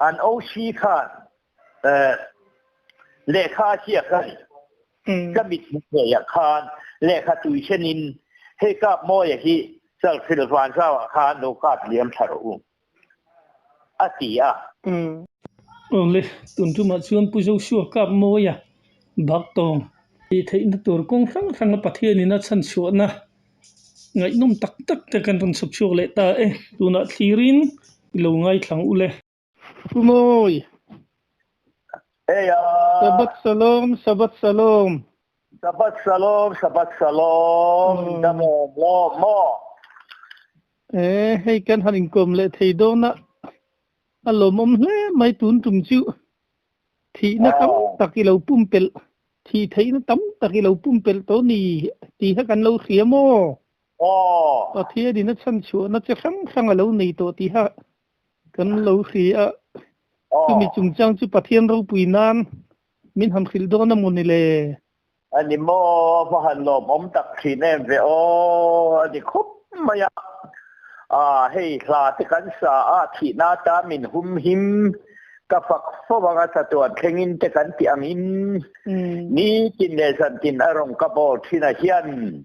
An OC khan lehkha a ziak a ni. Ka mit hmu ngeiah khan lehkha tui thenin hei kap mawia hi Chalfilh Vanzauah khan lo kap liam thla rawh u a ti a. Awle, tun tumah chuan Pu Joshua kap mawia bak tawng tih theihna tur kawng hrang hranga Pathianin a chhanchhuahna ngaihnawm tak tak te kan rawn chhawp chhuak leh ta e. Tunah thlirin i lo ngaithlang u le. Pu Mawi. Hey a. Sabbath Shalom, Sabbath Shalom. Sabbath Shalom, Sabbath Shalom. Damo mo mo. E hei kan han inkawm leh thei dawn a, a lawmawm hle mai tun tum chu. Thihna tam tak i lo pumpelh, thih theihna tam tak i lo pumpelh tawh ni tih kha kan lo hria maw? Pathianin a chhanchhuahna che hrang hrang a lo nei tawh tih kha kan lo hria a. Chumi chungchang chu Pathian ropui nan min han hrilh dawn a maw ni le? A ni maw, va han lawmawm tak thin em ve aw, a ni khup mai a. A, hei hla te kan sa a, thihna atan min hum him, ka fak fo ang a chatuan thlengin te kan tih angin, nitin leh zantin a rawn ka bawl thin a hian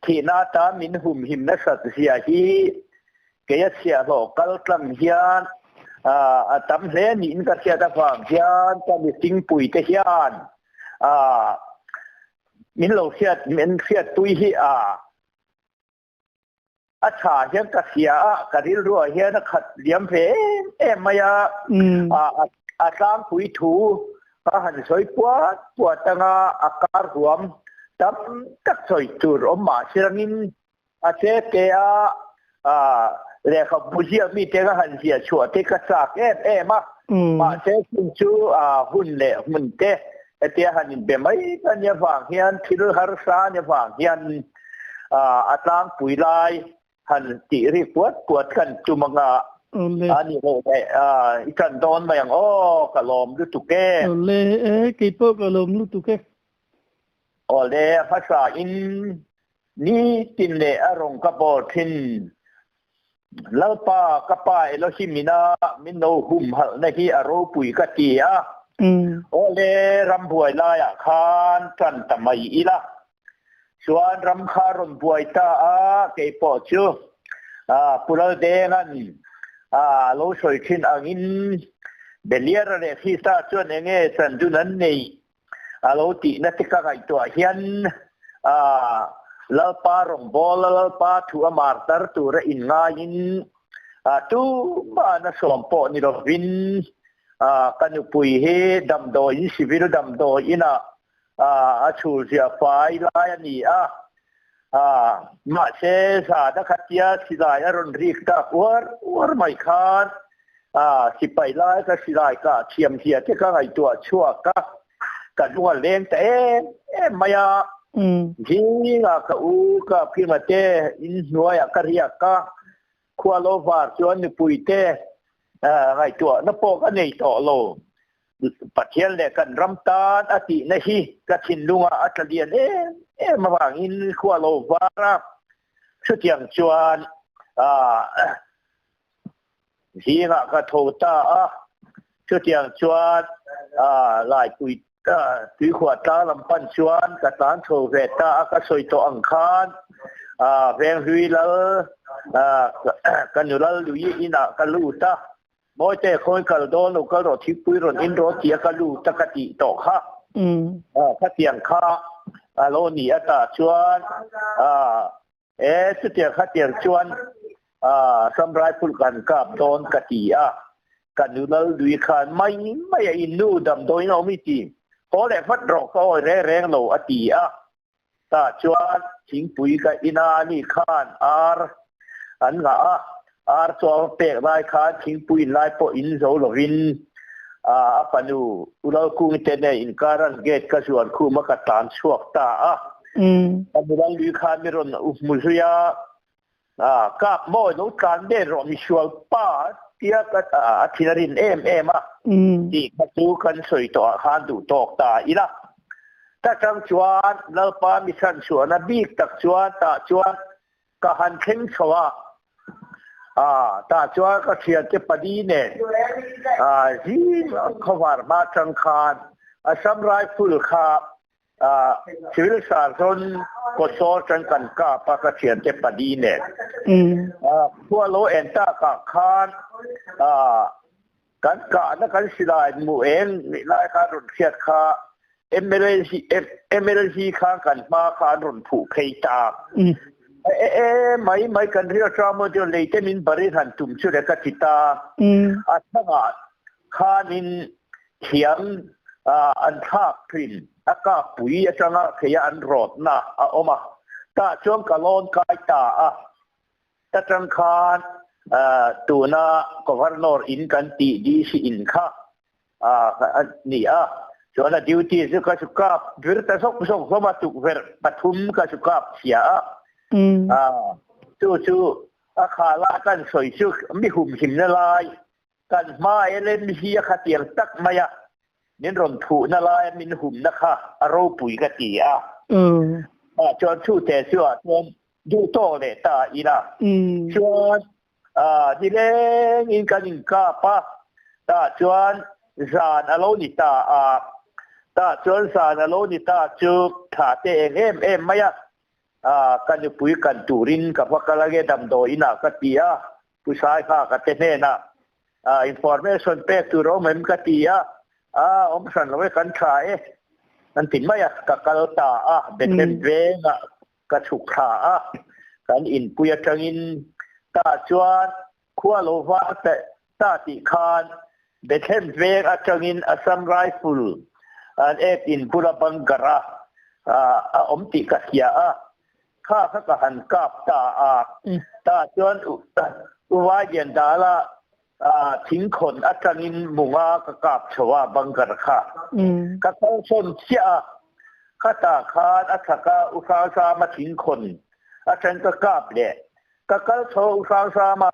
thihna atan min hum him nasat zia hi kei a chhiahhlawh kal tlang hian a tam hle niin ka hriat avang hian ka mihringpui te hian a min lo hriat min hriatpui hi a a tha hian ka hria a ka rilruah hian a khat liam ve em em mai a a a tlangpui thu ka han sawi puat puat anga a kar huam tam tak sawi tur awm mah sirangin A che te a, lehkhabu ziak mite ka han ziah chhuah te ka chak em em a, mahse chung chu hun leh hmun te hetia han inbe mai a nia vang hian thil harsa a nia vang hian a tlangpui lai han tih rik puat puat kan tum anga a ni loh leh i tan dawn mai ang aw ka lawm lutuk e. Awle e, keipawh ka lawm lutuk e. Awle hmasa in Nitin leh a rawng ka bawr thin. Lalpa, ka Pa Elohim ina min lo humhalhna hi a ropui ka ti a. Awle, rambuai laiah khan tan ta mai ila. Chuan ram kha a rawn buai ta a, kei pawh chu Pu Laldenga'n a lo sawi thin angin Beliara leh Krista chuan enge chandun an neih A lo tihna te ka ngaihtuah hian Lalpa rawngbawla Lalpa thu a martar tura inngaiin tumah na sawm pawh ni lovin ka nupui hi damdawiin civil damdawiinah a chhulziah fai lai a ni a. Mahse zana khatia silai a rawn rik tak uar uar mai khan Sipai lai ka silai ka thiam hia te ka ngaihtuah chhuak a, ka hnung a leng ta em em mai a. Zingah ka u ka phima te in hnuaiah ka riak a, khua lo var chuan nupui te ngaihtuahna pawh ka nei tawh lo. Pathian leh kan ram tan a tihna hi ka thinlungah a tla lian em em avangin khua lo var a, chutiang chuan Zingah ka tho ta a, chutiang chuan Laipui tuikhuah tlang lam pan chuan ka tlan chho ve ta a, ka sawi tawh ang khan Venghlui lal ka nu lal lui inah ka lut a, Mawite khawi kal dawn lo kal rawh thingpui rawn in rawh tia ka lut a ka tih tawh kha, khatiang kha a lo ni a tah chuan E, chutiang khatiang chuan Assam Rifle kan kap dawn ka ti a, ka nu lal lui khan mai mai a in nu damdawiin a awm i ti, haw leh vat rawh ka awi reng reng lo a ti a, tah chuan thingpui ka in a ani khan ar an ngah a, ar chu a va pek lai khan thingpui in lai pawh in zo lovin a fanu U Lalkungi te nen inkaran gate ka zuan khum a ka tlan chhuak ta a. Ka nula lui khan mi rawn u hmu zui a, Kap maw lo tlan vel rawh misual pa tia ka a thin a rin em em a tih kha chu kan sawi tawh ah khan duh tawk ta ila. Ta chang chuan Lalpa mi chhanchhuahna bik tak chuan tah chuan ka han thleng chho a. A tah chuan ka thiante pali nen zing khawvar hma atang khan Assam Rifle kha Civil Surgeon kawtsawl atang kan kap a ka thiante pali nen. Khua lo en takah khan kan kahna kan silai hmuh eng nih lai khan rawn hriat kha MLC khan kan hma kha an rawn phuh phei ta. E e mai mai kan ria tang maw chu lei te min barin han tum chu le ka ti ta. A chhangah khanin thiam an thlak thin a kap pui atanga theia an rawtna a awm a. Tah chuan ka lawn kai ta a. Ta tang khan tuna Governor in kan tih DC in kha a ni a, chuan a duty chu ka chu kap vir ta zawk zawk hlawm a, tukverh pathum ka chu kap chhia a, chu chu a kha lai kan sawi chu mi humhimna lai kan hma LMC a khatiang tak mai a, min rawn thuhna lai min humna kha a ropui ka ti a, chuan chute chu ah chuan duh tawk leh ta ila chuan nilengin kan inkap a, tah chuan zan a lo ni ta a, tah chuan zan a lo ni ta chu thla te eng em em mai a, ka nupui kan turin ka va kal ange damdawi inah ka ti a, Pu Saikha ka te hnenah information pek tur a awm em ka ti a, a awm hran lo e kan tha e an ti mai a, ka kal ta a, Bethlehem vengah Ka chhuk thla a, kan inpui atangin tah chuan khua lo var ta tih khan Bethlehem veng atangin Assam Rifle an ek in bula bunker a a awm tih ka hria a, kha kha ka han kap ta a, tah chuan U Vaidian Dala thingkhawn atangin munga ka kap chho a bunker kha ka kalsawn chiah a, khatah khan a chhak a U Hrangsama thingkhawn atang ka kap leh ka kal chho a U Hrangsama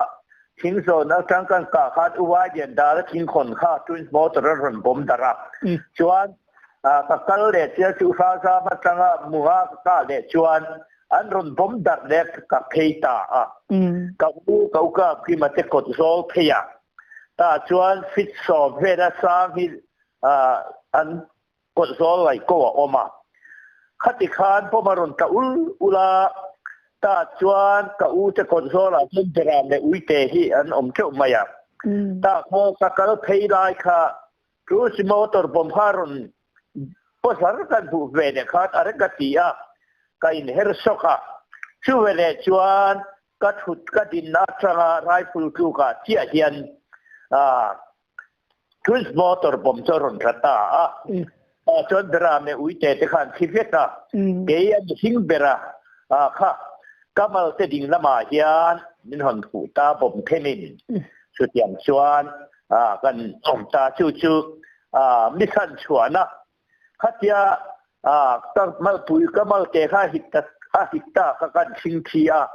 thingzawn atang kan kah khan U Vaidian Dala thingkhawn kha twins motor a rawn bawm darh a, chuan ka kal leh chiah chu U Hrangsama atanga munga ka kah leh chuan An rawn bawm darh leh ka phei ta a. Ka u ka u ka Prima te kawt zawl phei a. Tah chuan fit sawm vela sang hi an kawt zawl lai ko a awm a. Khati khan pawm a rawn tla ul ul a. Tah chuan ka u te kawt zawlah chuan Beram leh Uite hi an awm teuh mai a. Tah kha ka kal phei lai kha Cruise motor bawm kha rawn Pasar kan hmuh ve leh khan a reng ka ti a, ka inher sawk a. Chu veleh chuan ka thut ka dinna atanga rifle tlukah chiah hian Twins motor bawm chu a rawn tla ta a. Tah chuan Berame uite te khan thi vek a, kei a mihring bera kha Kamal te ding lamah hian min rawn hmuh ta bawm thenin chutiang chuan kan awm ta chu chu mi thlan chhuahna khatia ka malpui ka malte kha a hit ta a hit ta kha kan thing thi a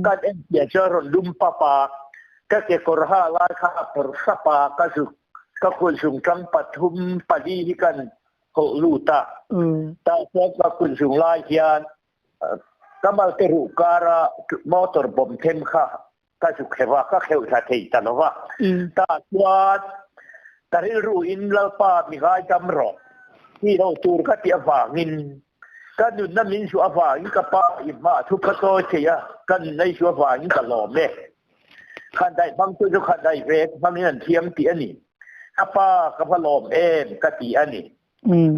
kan en piah chuan rawn lum pap a ka kekawr ha lai kha a phawrh hrap a ka zuk ka kut zungtang pathum pali hi kan hawh lut a tah chuan ka kut zung lai hian ka malte ruh kara motor bawm them kha Ka zu kheuh a, ka kheuh thla thei ta lo va. Tah chuan ka rilru in Lalpa mi ngaidam rawh tih lo tur ka tih avangin ka nunna min zuah avangin ka pa i hmah thu ka chawi thei a, ka nunna i zuah avangin ka lawm e. Khandaih hmangtu chu khandaih ve hmangin an thiam tih a ni. Ka pa ka va lawm em ka ti a ni.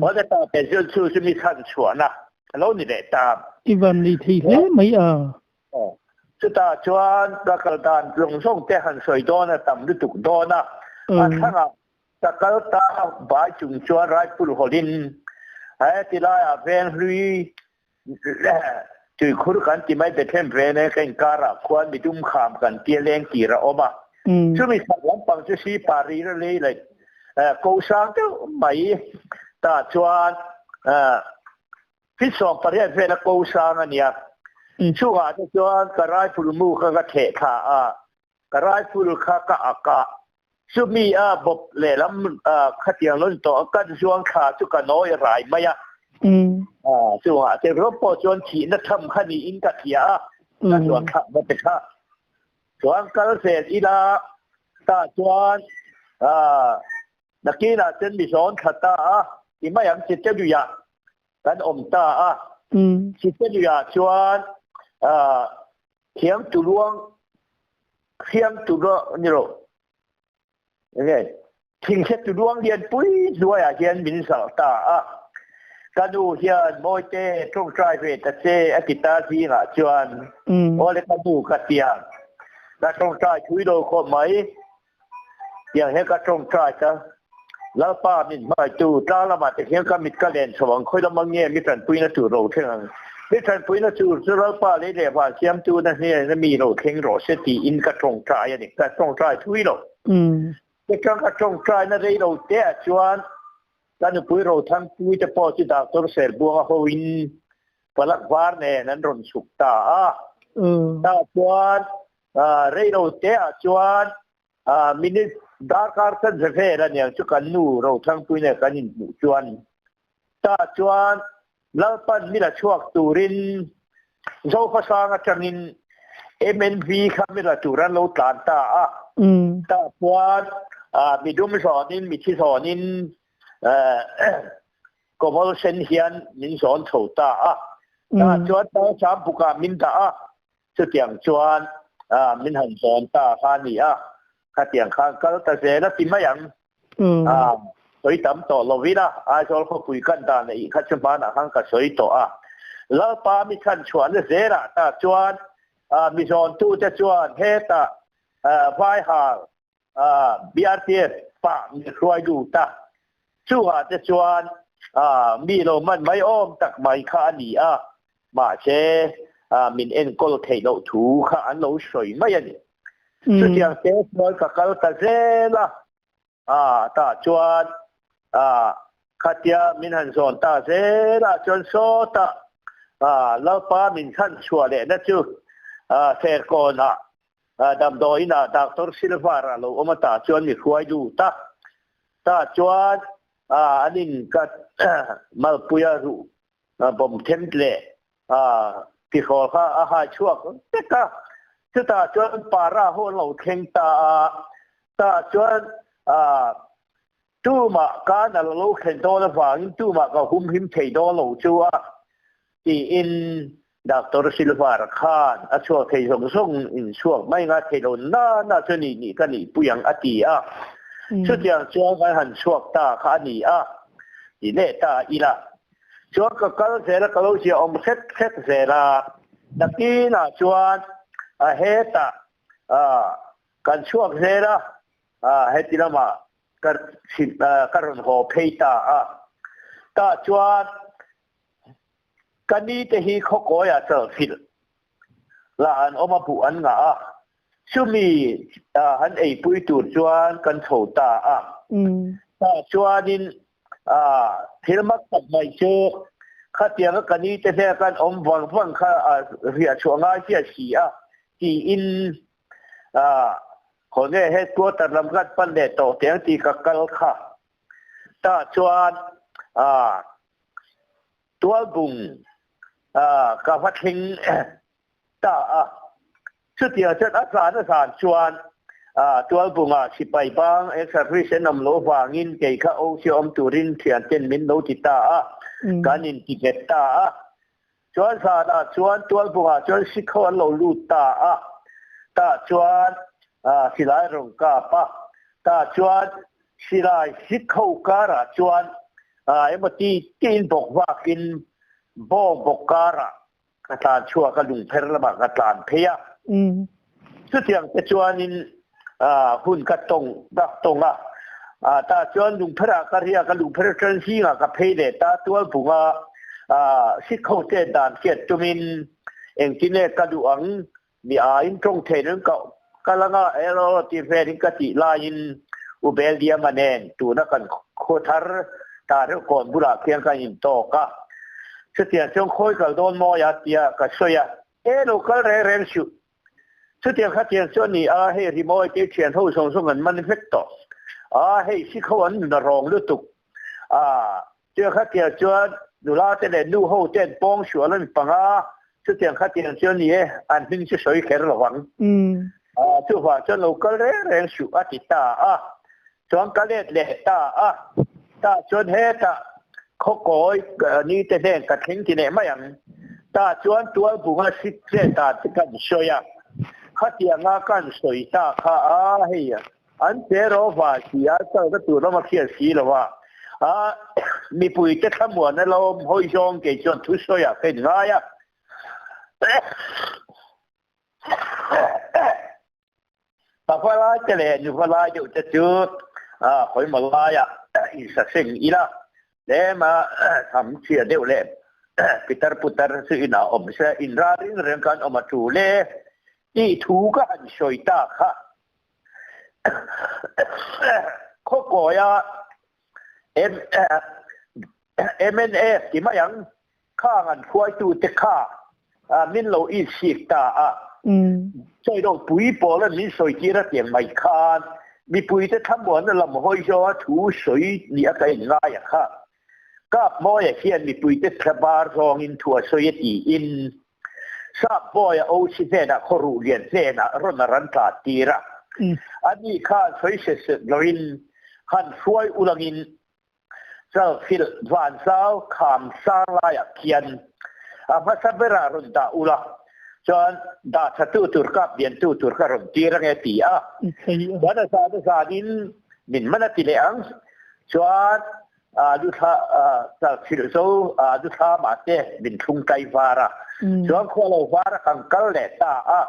Awle ta te zil chu chu mi chhan chhuahna a lo ni leh ta. I van nei thei hle mai a. Chutah chuan ka kal dan zawng zawng te han sawi dawn a tam lutuk dawn a, a thlangah ka kal ta bai chung chuan Raipur hawlin he tilaiah veng hlui tuikhur kan ti mai Bethlehem ven e ka inkarah khuan midum kham kan tia leng tir a awm a, chumi chhak lampang chu si pari la lei leh ko sang deuh mai tah chuan Fisawm pariat vela ko sang a nia. Chungah te chuan ka rifle mu kha ka theh thla a, ka rifle kha ka ak a. Chumi a bawp lehlam khatiang lo ni tawh a, kan zuang thla chu ka nawi rai mai a. Chungah te rawp pawh chuan thihna tham kha niin ka thia a, ka zuang thlak na te kha. Chuan kal zel ila tah chuan nakinah chuan mi zawn thla ta a ti mai ang Chiteluiah kan awm ta a. Chiteluiah chuan thiam tuluang thiam tuluang ni lo enge thingse tuluang lian pui hnuaiah hian min zalh ta a. Ka nu hian Mawite tawngtai ve ta che a ti ta zingah chuan awle ka nu ka tia ka tawngtai thui lo khawp mai. Tiang hian ka tawngtai ta Lalpa min hmaitu tlang lamah te hian ka mit ka len chho ang khawi lamah nge mi tanpuina tur ro thleng ang. Mi tanpuina tur chu Lalpa lei leh van siamtu na hnena mi ro thleng rawh se tiin ka tawngtai a ni. Ka tawngtai thui lo. Chutang ka tawngtaina rei lo te ah chuan ka nupui Rothangpui te pawh chu Doctor Serbuanga hoin palak var nen an rawn chhuk ta a. Tah chuan rei lo te ah chuan minute darkar chanve vel a niang chu kan nu Rothangpui nen kan inhmuh chuan tah chuan Lalpan mila chhuak turin Zofasang atangin MNV kha mila tur an lo tlan ta a. Tah chuan midum zawnin mithi zawnin kawmol sen hian min zawn chho ta a. Tah chuan Tawsam bukah min dah a. Chutiang chuan min han zawn ta kha a ni a. Khatiang khan kal ta zel a ti mai ang. Sawi tam tawh lovin a, Aizawl khawpui kan dan neih kha chu hmanah khan ka sawi tawh a. Lalpa mi chhan chhuahna zelah tah chuan mi zawntute chuan hetah Vaihal BRTS pah mi hruai lut a. Chungah te chuan mi lo man mai awm tak mai kha a ni a, mahse min enkawl theih loh thu kha an lo sawi mai a ni. Chutiang te chuan ka kal ta zel a, a tah chuan a khatia min han zawn ta zel ah chuan sawtah a Lalpa min chhan chhuah lehna chu a Serkawnah damdawiinah Doctor Silvar a lo awm a tah chuan mi hruai lut a, tah chuan a an in ka malpuia ruh bawm them leh tihrawl kha a hai chhuak vek a, chutah chuan para ho an lo thleng ta a, tah chuan tumah kan a lo thlen dawn avangin tumah ka humhim thei dawn lo chu a tiin Doctor Silvar khan a chhuak thei zawng zawng in chhuak mai nga thei lo na na chu nih nih ka nih pui ang a ti a, chutiang chuan kan han chhuak ta kha a ni a ti leh ta ila. Chuan ka kal zel a, ka lo ziah awm hret hret zel a. Nakinah chuan a hetah kan chhuak zel a, heti lamah ka ka rawn haw phei ta a. Tah chuan ka ni te hi khawkawiah chalhrilh lah an awm a, buh an ngah a. Chumi han eipui tur chuan kan chho ta a. Tah chuanin thil mak tak mai chu khatianga ka ni te hnena kan awm vang vang kha riah chhuah ngai chiah si a tiin khawnge headquarter lam kan pan leh tawh teh ang tih ka kal kha. Tah chuan tualbung ka va thleng ta a. Chutiang chuan a zan a zan chuan Tualbunga sipai bang ex-service an awm loh vangin kei kha OC awm turin thianten min lo ti ta a, kan inti nghet ta a. Chuan zanah chuan Tualbungah chuan Sikh ho an lo lut ta a, tah chuan silai rawn kap a, tah chuan silai Sikh ho karah chuan emaw ti tiin bawk vakin bawng bawk karah Ka tlan chhuak a, lungpher lamah ka tlan phei a. Chutiang te chuanin hun ka tawng dak tawng a. Tah chuan lungpherah ka riak a, lungpher atang zingah ka phei leh ta tualbunga Sikh ho te dan hriat tumin engtin nge ka duh ang, mi aiin tawng theih in ka kal anga elaw tih velin ka tih laiin U Beldiama nen tuna kan khaw thar ta reuh kawn bulah khian kan intawk a. Chutiang chuan khawi kal dawn mawi a tia ka sawi a, e lo kal reng reng suh. Chutiang khatiang chuan ni a, hei rimawi te thian ho zawng zawng an man vek tawh a, hei Sikh ho an nuna rawng lutuk a, Chutiang khatiang chuan nula te leh nu ho te an pawng sual a ni panga, chutiang khatiang chuan ni e, an hming chu sawi kher lo ang. Chuvang chuan lo kal reng reng suh a ti ta a. Chuan ka let leh ta a. Tah chuan hetah khawkawi ni te hnen ka thleng ti leh mai ang. Tah chuan tualbunga hrit chet dan te kan sawi a. Khatianga kan sawi ta kha a hei an che ro va si a kalna tur lama hriat si lo a. A mipuite thlamuana lawm hawi zawng kei chuan thusawiah ka inngai a. Papa lai te leh nuva lai deuh te chu khawimaw laiah insaseng ila tlema tham chhia deuh leh pitar putar chu inah awm se inralring reng khan awm a tul e tih thu ka han sawi ta kha. Khawkawia MNF ti mai ang Khang an hruaitute kha min lo insik ta a, sawi pui pawla min sawi tir a tiang mai khan mipuite thlamuanna lam hawi zawnga thu sawi ni a ka inngai a kha. Kapmawia hian mipuite thlabar zawngin thu a sawi a tiin Sapmawia OC hnenah khawruh lian hnenah rawn a ran tlan tir a. Ani khan sawi set set loin han hruai ulangin Chalfilh Vanzau kham sang laiah khian a hmasa berah rawn dah ula, chuan dah thatu tur kap liantu tur kha rawn tir ange ti a. Chuan a zan a zanin min man a ti leh ang. Chuan luthla Chalfilh zo luthla mah te min thlung tlai var a. Chuan khua lo var a kan kal leh ta a.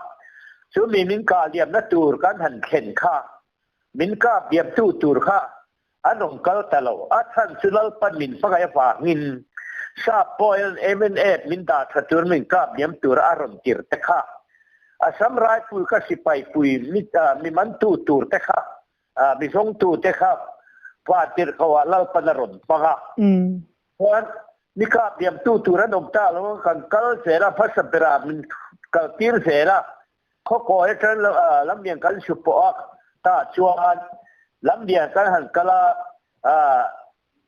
Chumi min kah liamna tur kan han thlen kha Min kap biamtu tur kha an rawn kal ta lo. A chhan chu Lalpan min hmangaih avangin Sap pawhin MNF min dah tha tur min kap biam tura a rawn tir te kha. Assam Raipui ka sipai pui mi mantu tur te kha, mi zawngtu te kha van tirhkoh ah Lalpan a rawn hmang a. Chuan mi kap biamtu tur an awm ta lo kan kal zel a, hmasa berah min kal tir zel a. Khawkawi atang lamlian kan hru pawh a, tah chuan lamlian kan han kal a,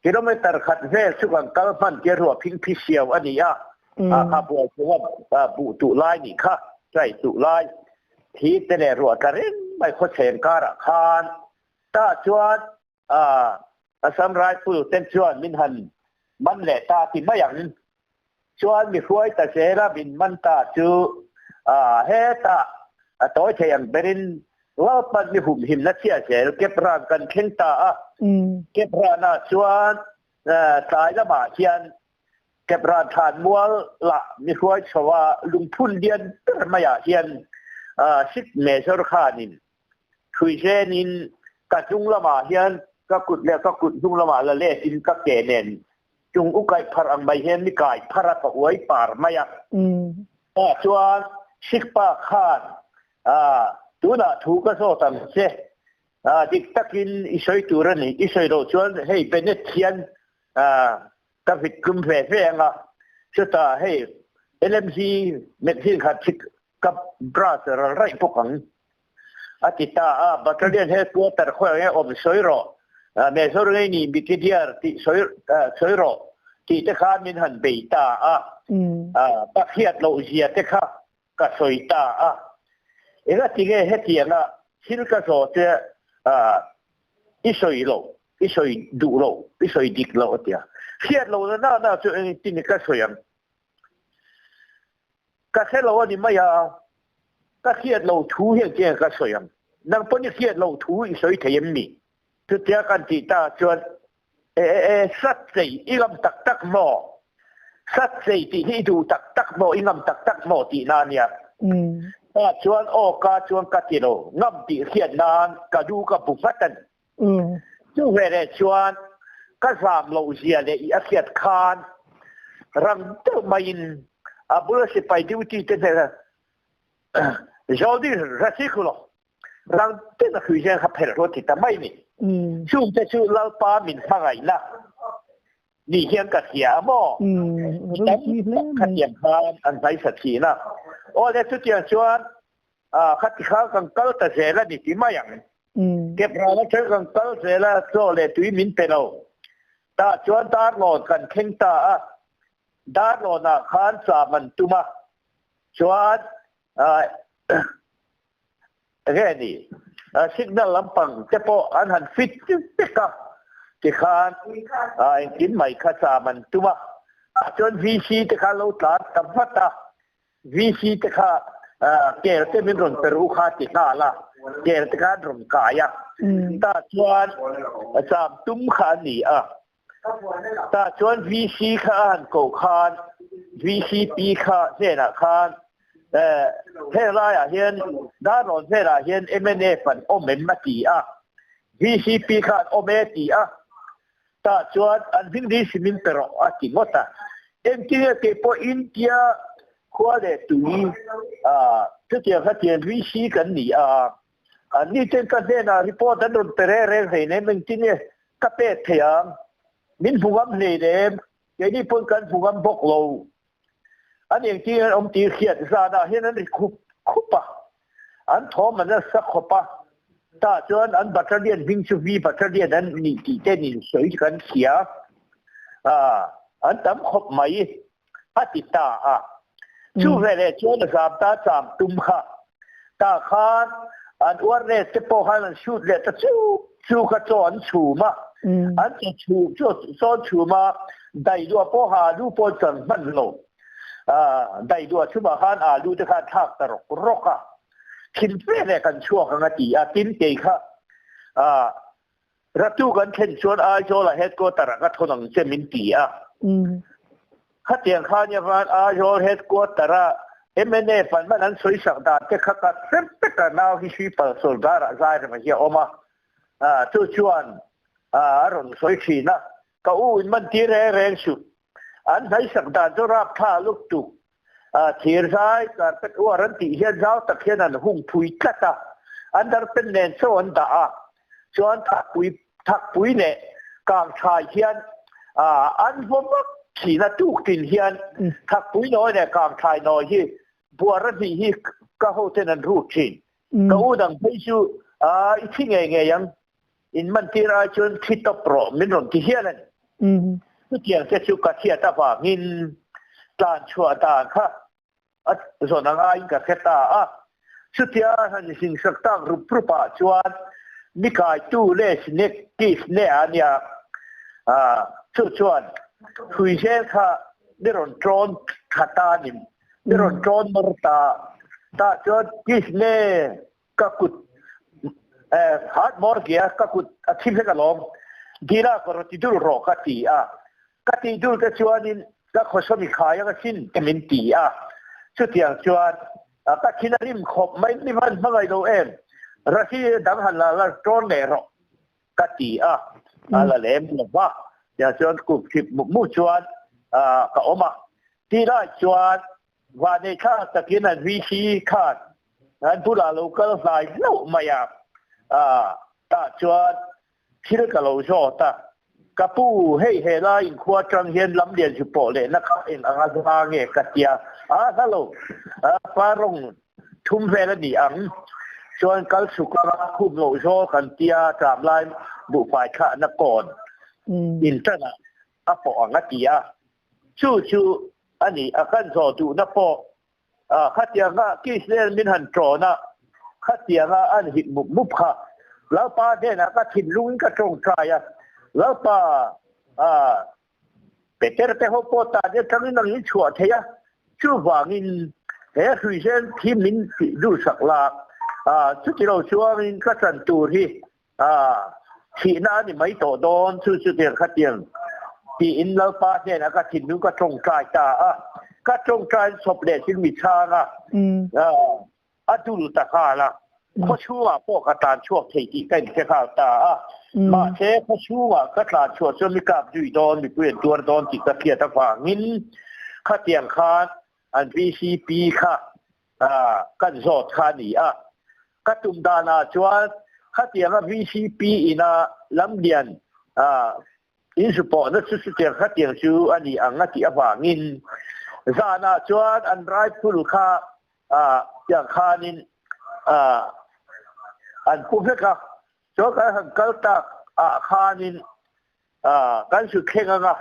kilometer khat vel chu kan kal hman tia ruah phing phi siau a ni a, kha buai chunga buh tuh lai nih kha, chai tuh lai thi te leh ruah tla reng mai khawchheng karah khan tah chuan Assam Rifle te chuan min han man leh ta ti mai ang. Chuan mi hruai ta zel a min man ta chu hetah a tawi thei ang berin Lalpan mi humhimna chhiah zel Kepran kan thleng ta a. Kepranah chuan tlai lamah hian Kepran thlan mual lah mi hruai chho a lungphun lian ber maiah hian Sikh Major khanin Hruizenin ka hnung lamah hian ka kut leh ka kut hnung lamah la letin ka ke nen chung u kaih pharh ang mai hian mi kai pharh a, ka uai par mai a. Tah chuan Sikpa khan, Tunah thu ka zawt ang che, dik takin i sawi tur a ni, i sawi loh chuan hei Bennett hian ka vit tlum ve ve ang a, chutah hei LMG magazine khat hi Ka brush ral raih bawk ang, a ti ta a. Battalion headquarter khawiah nge awm sawi rawh, Major ngei ni Brigadier tih sawi sawi rawh tih te khan min han bei ta a. Ka hriat loh zia te kha ka sawi ta a. Engati nge hetianga thil ka zawh che i sawi loh, i sawi duh loh, i sawi dik loh a ti a. Hriat lohna na na chu engtin ka sawi ang? Ka hre lo a ni mai a, ka hriat lo thu hian chiang ka sawi ang. Nang pawn i hriat lo thu i sawi thei em ni? Chutia kan tih ta chuan, E e e, Satchei, i ngam tak tak maw? Satchei tih hi i duh tak tak maw, i ngam tak tak maw tihna a nia. Tah chuan aw ka chuan ka ti lo, ngam tih hriat nan ka du ka bu nghat a ni. Chu veleh chuan ka zam loh zia leh i a hriat khan rang deuh maiin a bula sipai duty te hnenah Zoldi Rasikhulo rang deuh a hrui zen kha phelh rawh ti ta mai ni. Chungte chu Lalpa min hmangaihna ni hian ka hria a maw? Mi tam tak khatiang khan an hnaisa thin a. Aw le chutiang chuan Khati kha kan kal ta zel a ni ti mai ang. Kepral atang kan kal zel a, chaw leh tui min pe lo. Tah chuan Darlawn kan thleng ta a, Darlawnah khan cham an tum a, chuan Enge ni signal lampang te pawh an han fit vek a, tikhan engkim mai kha cham an tum a, tah chuan VC te kha lo tlan ta vat a, VC te kha kel te min rawn per u kha ti nghal a, kel te kha an rawn kai a, tah chuan cham tum kha a ni a. Tah chuan VC kha a han koh khan VCP kha hnenah khan heng laiah hian Darlawn hnenah hian mnf an awm em a ti a, VCP kha an awm e ti a, tah chuan an hming ding hrim in pe rawh a ti ngawt a. Engtinge kei pawh India khua leh tui chutiang kha tiang VC kan ni a, Anni ten ka hnenah report an rawn pe reng reng hleinem, engtin nge ka pek theih ang? Min hmu ngam hleinem, keini pawn kan hmu ngam bawk lo. An engtin an awm tih hriat zanah hian an ri khup khup a, an thawm an nasa khawp a, tah chuan an battalion hming chu V battalion an nih tih ten insawi kan hria a, an tam khawp mai a ti ta a. Chu veleh chuan a zam ta cham tum kha. Tah khan an uarnes te pawh khan an shoot leh ta chu chu kha chaw an chhum a. An chaw chhum chaw chaw an chhum a, daiduah pawh alu pawh an chang hman lo. Daiduah chhumah khan alu te kha an thlak ta rawk rawk a. Thil veleh kan chhuak ang a ti a, tin kei kha Ratu kan thlen chuan Aizawl-a headquarter-ah ka thawn ang che min ti a. Khatiang khan i van Aizawl headquarter-a mnf an hman an sawi sak dan te kha ka hre vek a, nau hi Sripal Sawrkar-ah zai reng hi a awm a, chu chuan a rawn sawi thin a, ka u in man tir reng reng suh. An hnaisak dan chu raptha lutuk Thir zai carpet uar an tih hian zau tak hian an hung phui tlat a, an darpen nen chaw an dah a, chuan thakpui thakpui leh kang thai hian an vaw vak thin a, tuk tin hian thakpui nawi leh kang thai nawi hi buar a hnih hi ka hoten an rut thin. Ka u dang phei chu i thi ngei ngei ang, in man tir ai chuan thi tawp rawh min rawn ti hial a ni. Chutiang te chu ka hriat avangin tlan chhuah dan kha a zawn a ngaiin ka hre ta a. Chutia han hingsak tak rup rup ah chuan mi kaitu leh sinek kis ne a nia, chu chuan hrui zel kha mi rawn ṭawn tha ta a ni, mi rawn ṭawn nawr ta. Tah chuan kis ne Ka kut hat mawr kia ka kut a thi vek alawm. Dila ka rawn ti dul rawh ka ti a. Ka tih dul te chuanin ka khawsawmi khai anga sin te min ti a. Chutiang chuan ka thin a rim khawp mai ni van hmangaih lo em. Rasi dang han la la tawn leh rawh ka ti a. A la lem lo va. Tiang chuan kum hrip muk muk chuan ka awm a. Ti lai chuan Vanei thlak takin an VC khan an bulah lo kal hlai hlauh mai a, tah chuan thil ka lo zawt a, Ka pu, hei he lai inkhua atang hian lam lian zu pawh lehna kha eng anga hla nge ka tia, a hla lo, pa rawng thum vel a ni ang, chuan kal chhuk anga khum loh zawl kan tia tlam lai buhfai thlahna kawn inṭanah a pawh ang a ti a, chu chu a ni, a kan zawh duhna pawh khatianga Kisnel min han ṭawn a, khatianga an hit mup mup kha Lalpa hnenah ka thinlungin ka ṭawngṭai a, Lalpa, Peter te ho pawh tan aṭangin ang in chhuah thei a, chuvangin he hruizen thi min tih duhsak la, chutilo chuangin ka chan tur hi Thihna a ni mai tawh dawn, chu chu tiang khatiang tiin Lalpa hnenah ka thinlung ka tawngtai ta a, ka tawngtaiin chawp leh thil mi chhang a, a dul ta nghal a, khaw chhungah pawh ka tlan chhuak thei tih ka inhre nghal ta a, mahse khaw chhungah ka tlan chhuah chuan mi kap zui dawn, mipui an tuar dawn tih ka hriat avangin khatiang khan an VCP kha kan zawt kha a ni a. Ka tum danah chuan khatianga VCP ina lamlian insupawhna chu chutiang khatiang chu a ni ang a tih avangin zanah chuan an rifle kha tiang khanin an pu vek a. Chuan kan han kal tak ah khanin Kan su thleng anga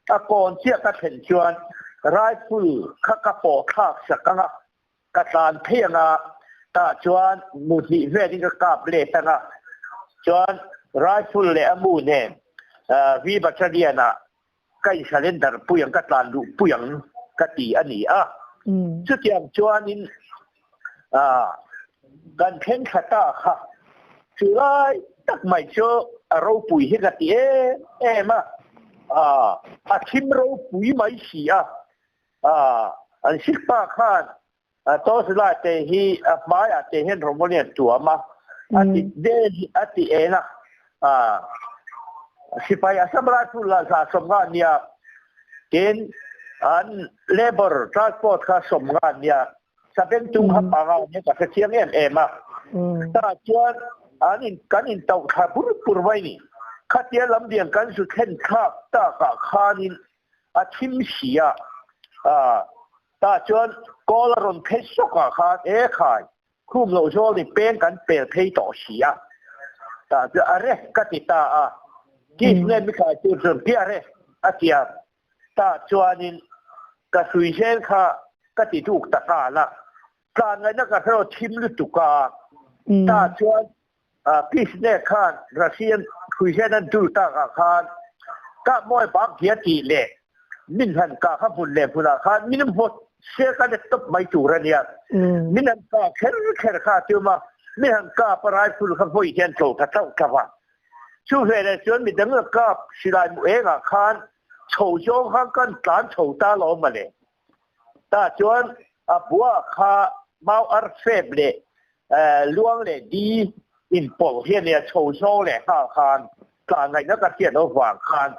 a kawn chiah ka thlen chuan rifle kha ka pawh thlak sak anga ka tlan phei anga Tah chuan mu hnih velin ka kap let ang a, chuan rifle leh a mu nen V Battalion ah ka in surrender pui ang, ka tlan luh pui ang ka ti a ni a. Chutiang chuanin kan thleng thla ta kha chu lai tak mai chu a ropui hi ka ti em em a, a thim ropui mai si a, an sikpa khan Tawzila te hi a hmaiah te hian Romanian tuam a, a ti a ti en a, sipai Assam Rifle la 150 a nia, tin an labour transport kha 50 a nia, sabengtung kha 5 a nia ka hre chiang em em a. Tah chuan an in kan in tauh thla bur bur mai ni. Khatia lamlian kan zu thlen thlak takah khanin a thim si a, Tah chuan kawl a rawn phei sawk ah khan e khai, khum loh zawl ni peng kan pel phei tawh si a. Tah chuan a re ka ti ta a, Kiss nge mi khai tur chuan piah re a ti a. Tah chuanin ka hrui zel kha ka ti duk ta nghal a, tlan ngaihna ka hre lo thim lutuk a. Tah chuan Kiss nge khan Russian hrui zen an dul tak ah khan kah mawi bak dia tih leh Min han kah kha hmun leh hmunah khan min hmawt se ka let tawp mai tur a nia. Min han kah kher kher kha a tum a, min han kap a rifle kha vawi hian tlo ta tlauh tlauh a. Chu veleh chuan midang la kap silai mu engah khan chho zawng khan kan tlan chho ta lo mawle. Tah chuan a bua kha mau ar fep leh luang leh di inpawlh hi a nia, chho zawng leh nghal khan tlan ngaihna ka hriat loh vang khan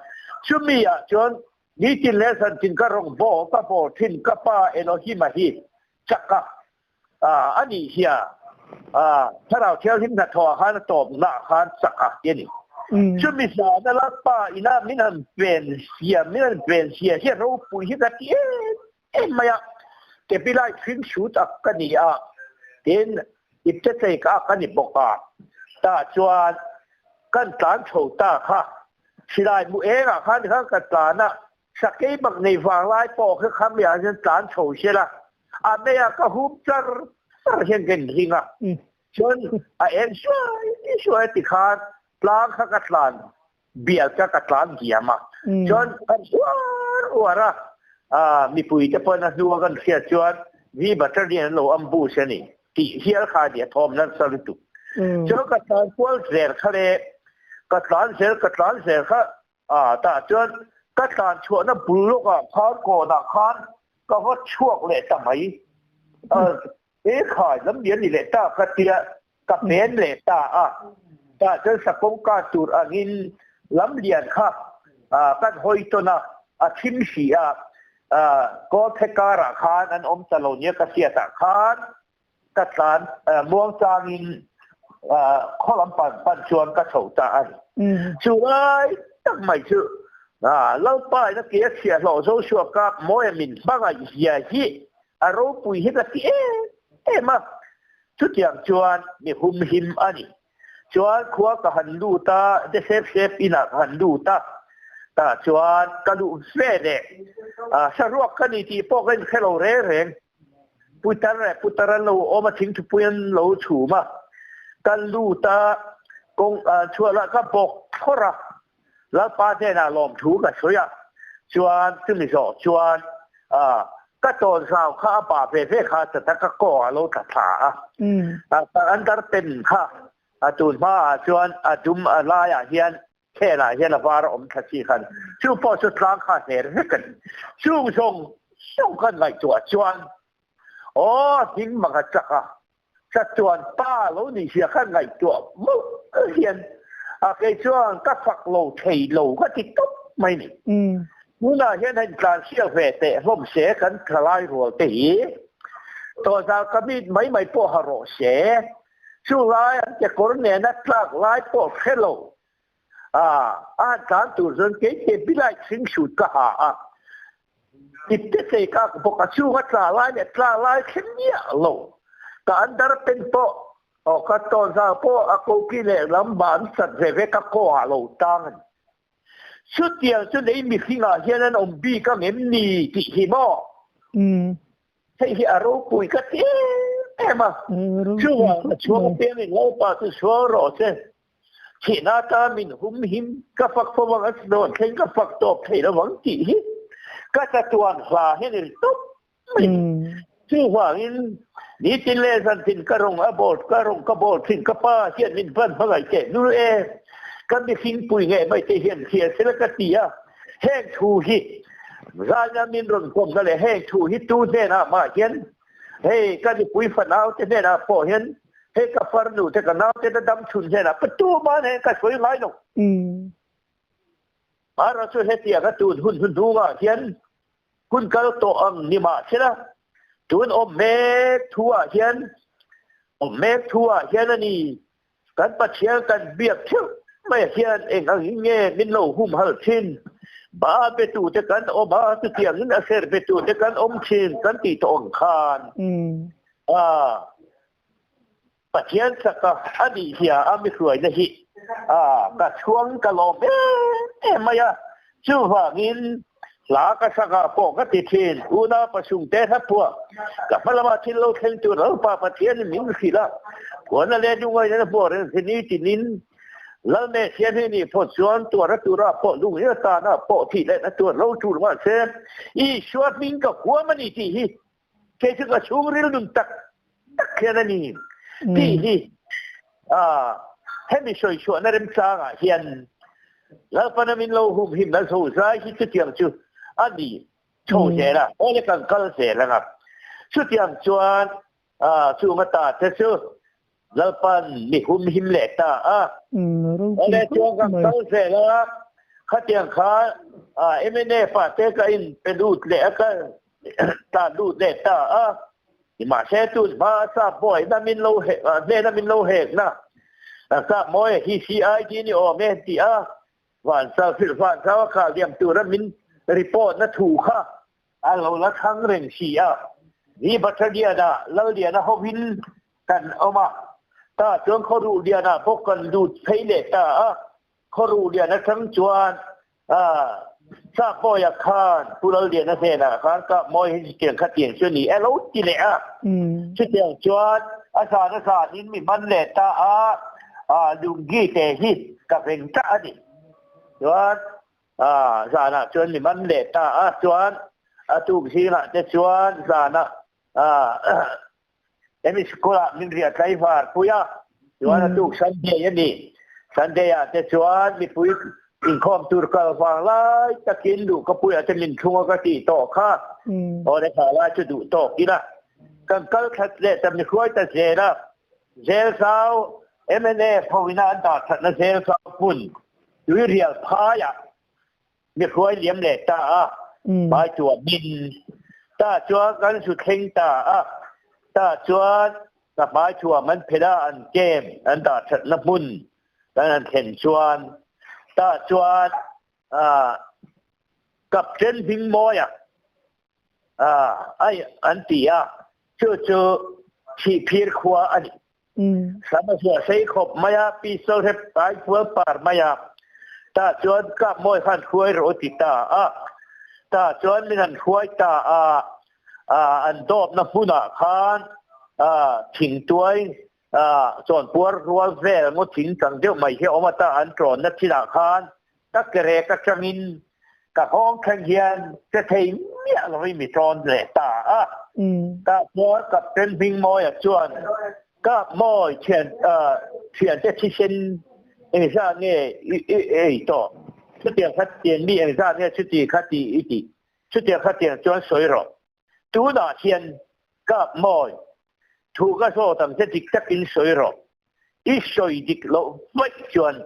chumi ah chuan nitin leh zantin ka rawn bawl ka bawl thin ka pa Elohim-a hi chak a a nih hia thlarau thianghlim hnathawh ah khan a tawpna ah khan chak a ti a ni. Chumi zana la pa ina min han ven zia min han ven zia hi a ropui hi ka ti em em mai a, Kepilai thing hrut ak ka ni a, tin ipte tlei ka ak a ni bawk a, tah chuan kan tlan chho ta kha, silai mu engah khan khan ka tlan a, sakei bak nei vang lai pawh kha khamiah hian tlan chho sela, a meiah ka hum char char hian ka inring a, chuan a eng suai suai a ti khan tlang kha ka tlan bial kha ka tlan diam a, chuan kan uar uar a, mipui te pawn a hnua kan hriat chuan V Battalion an lo ambush a ni tih hial kha a ni a thawm nasa lutuk. Chuan ka tlan kual zel kha le, ka tlan zel ka tlan zel kha tah chuan ka tlan chhuahna bul lawkah khan kawnah khan ka va chhuak leh ta mai. He khai lam lian ni leh ta ka tia ka pen leh ta a, tah chuan sakawngka tur angin lam lian kha kan hawi tawn a, a thim si a, Kawlphe karah khan an awm ta lo nia ka hriatah khan ka tlan muang changin khaw lam pan pan chuan ka chho ta a ni. Chu lai tak mai chu Lalpa in a ke a chhiah hlawh Joshua kap mawi a min hmangaih zia hi A ropui hi ka ti em em a, chutiang chuan mi humhim a ni. Chuan khua ka han lut a, de sep sep inah ka han lut a, tah chuan ka luh ve leh saruak ka ni tih pawh ka inhre lo reng reng. Putar leh putar an lo awm a, thingthupui an lo chhum a, ka lut a, kawng chhuah lah ka bawk thlawrh a, Lalpa hnenah lawmthu ka sawi a, chuan chumi zawh chuan ka tawn zau kha a pa ve ve kha chata ka kawng a lo tla thla a. Ka underpant kha a tun hmaah chuan a dum a laiah hian khelah hian a var a awm thla chi khan chu pawh chu tlang kha hner vek a ni. Chung zawng zawng kan ngaihtuah chuan aw hming mak a chak a, Chatuan pa lo nih hria khan ngaihtuah mawlh hian a kei chuan ka fak lo thei lo ka ti tawp mai ni. Tunah hian heng tlan hriak ve teh hlawm se kan thalai rual te hi tawhzal ka mit mai mai pawh ha rawh se, chu lai an kekawr nena tlak lai pawh hre lo a a han tlan tur chuan kei ke bilai thing hrut ka ha a, Ipte chei ka bawk a chunga tla lai leh tla lai thleng miah lo. Ka underpant pawh aw ka tawnzau pawh a koki leh lam ban sat ve ve ka kawngah lo tang a ni. Chutiang chu lei mihringah hian an awm bik ang em ni tih hi maw? Hei hi a ropui ka ti em em a. Chuvang a chhuang apiangin Lalpa chu chhuang rawh se. Thihna atan min hum him ka fak fo ang a dawn thleng ka fak tawp thei lo vang tih hi ka chatuan hla hian i ri tawp mai. Chuvangin nitin leh zantin ka rawng a bawl ka rawng ka bawl thin ka pa hian min van hmangaih teh nul e. Ka mihring pui ngei mai te hian hria sela ka ti a, heng thu hi zaina min rawn kawmna leh heng thu hi tu hnenah mah hian hei ka nupui fanau te hnenah pawh hian Hei ka farnu te ka naute te dam chhun hnenah pa tuma nen ka sawi ngai lo. Mara chu hetiang a tun hun hnuhnungah hian hun kal tawh ang ni mahsela tun awm mek thu ah hian awm mek thu ah hian a ni kan Pathian kan biak theuh mai hian eng angin nge min lo humhal thin ba betu te kan awm a chutiangin a ser betu te kan awm thin kan tih tawh ang khan a Pathian chaka a nih hia a mi hruaina hi a ka chhuang ka lawm em em mai a, chuvangin hla ka saka pawh ka ti thin, unau pasungte hla phuah ka hma lama thil lo thleng tur Lalpa Pathianin min hrilh a, phuahna leh lungaina na hmuh reng si ni tinin Lalme siam hi nih phawt chuan tuarna tura pawh lungin atana pawh thih lehna tur lo tul mahse Isua hming ka huam a ni tih hi Kei chu ka chhungril nun tak tak hian a ni tih hi hemi sawi chhuahna remchangah hian Lalpana min lo humhim a zo zai hi chutiang chu a ni chho zel a, aw le kan kal zel ang a. Chutiang chuan chung ata te chu Lalpan mi humhim leh ta a. Aw le chuan kan kal zel a, khatiang kha MNF ah te ka in pe lut leh a ka tlan lut leh ta a. Mahse tun hma sap buaina min lo hnena min lo hekna sap mawi hi CID ni awm e tih a Vansau hrilh Vansau a khah liam tura min report na thu kha A lo la thlang reng si a, ni Battalion-ah Lalliana hovin kan awm a, tah chuan Khawruhlianah bawk kan lut phei leh ta a, Khawruhlian atang chuan Sahbawia khan Pu Lalliana hnenah khan Kapmawi hi chutiang khatiang chu a ni e lo ti leh a, chutiang chuan a zan a zanin mi man leh ta a, Lungi te hi ka veng ta a ni. Chuan A zanah chuan mi man leh ta a, chuan a tuk zingah te chuan zanah hemi school ah min riah tlaivar pui a, chuan a tuk Sunday a ni. Sunday ah te chuan mipui inkhawm tur kal vang lai takin luh ka puiah te min thlung a ka tih tawh kha, aw le kha lai chu duh tawk ila kan kal that leh ta mi hruai ta zel a, Zelzau mnf ho ina an dah thatna Zelzau hmun Tuirial phaiah mi hruai liam leh ta a, hmai tuamin tah chuan kan su thleng ta a, tah chuan ka hmai thuam an phelh a, an camp an dah thatna hmun kan han thlen chuan tah chuan Captain Hmingmawia ai an ti a, chu chu Thihphir khua a ni. Sam a zuah sei khawp mai a, pistol he ai fual par mai a, tah chuan Kapmawi khan hruai rawh u ti ta a, tah chuan min han hruai ta a, an dawpna hmunah khan thingtuai chawnpuar rual vel ngaw thing tang deuh mai hi a awm a, tah an ṭawnna thilah khan ka kerek atangin ka nghawng thleng hian che thei miah lovin mi ṭawn leh ta a. Tah chuan Captain Hmingmawia chuan, Kapmawi, thian thiante thisen engzah nge i ei tawh? Chutiang kha tiang mi engzah nge chuti kha ti i tih? Chutiang kha tiang chuan sawi rawh. Tunah hian Kapmawi, thu ka zawt ang che dik takin sawi rawh. I sawi dik loh vaih chuan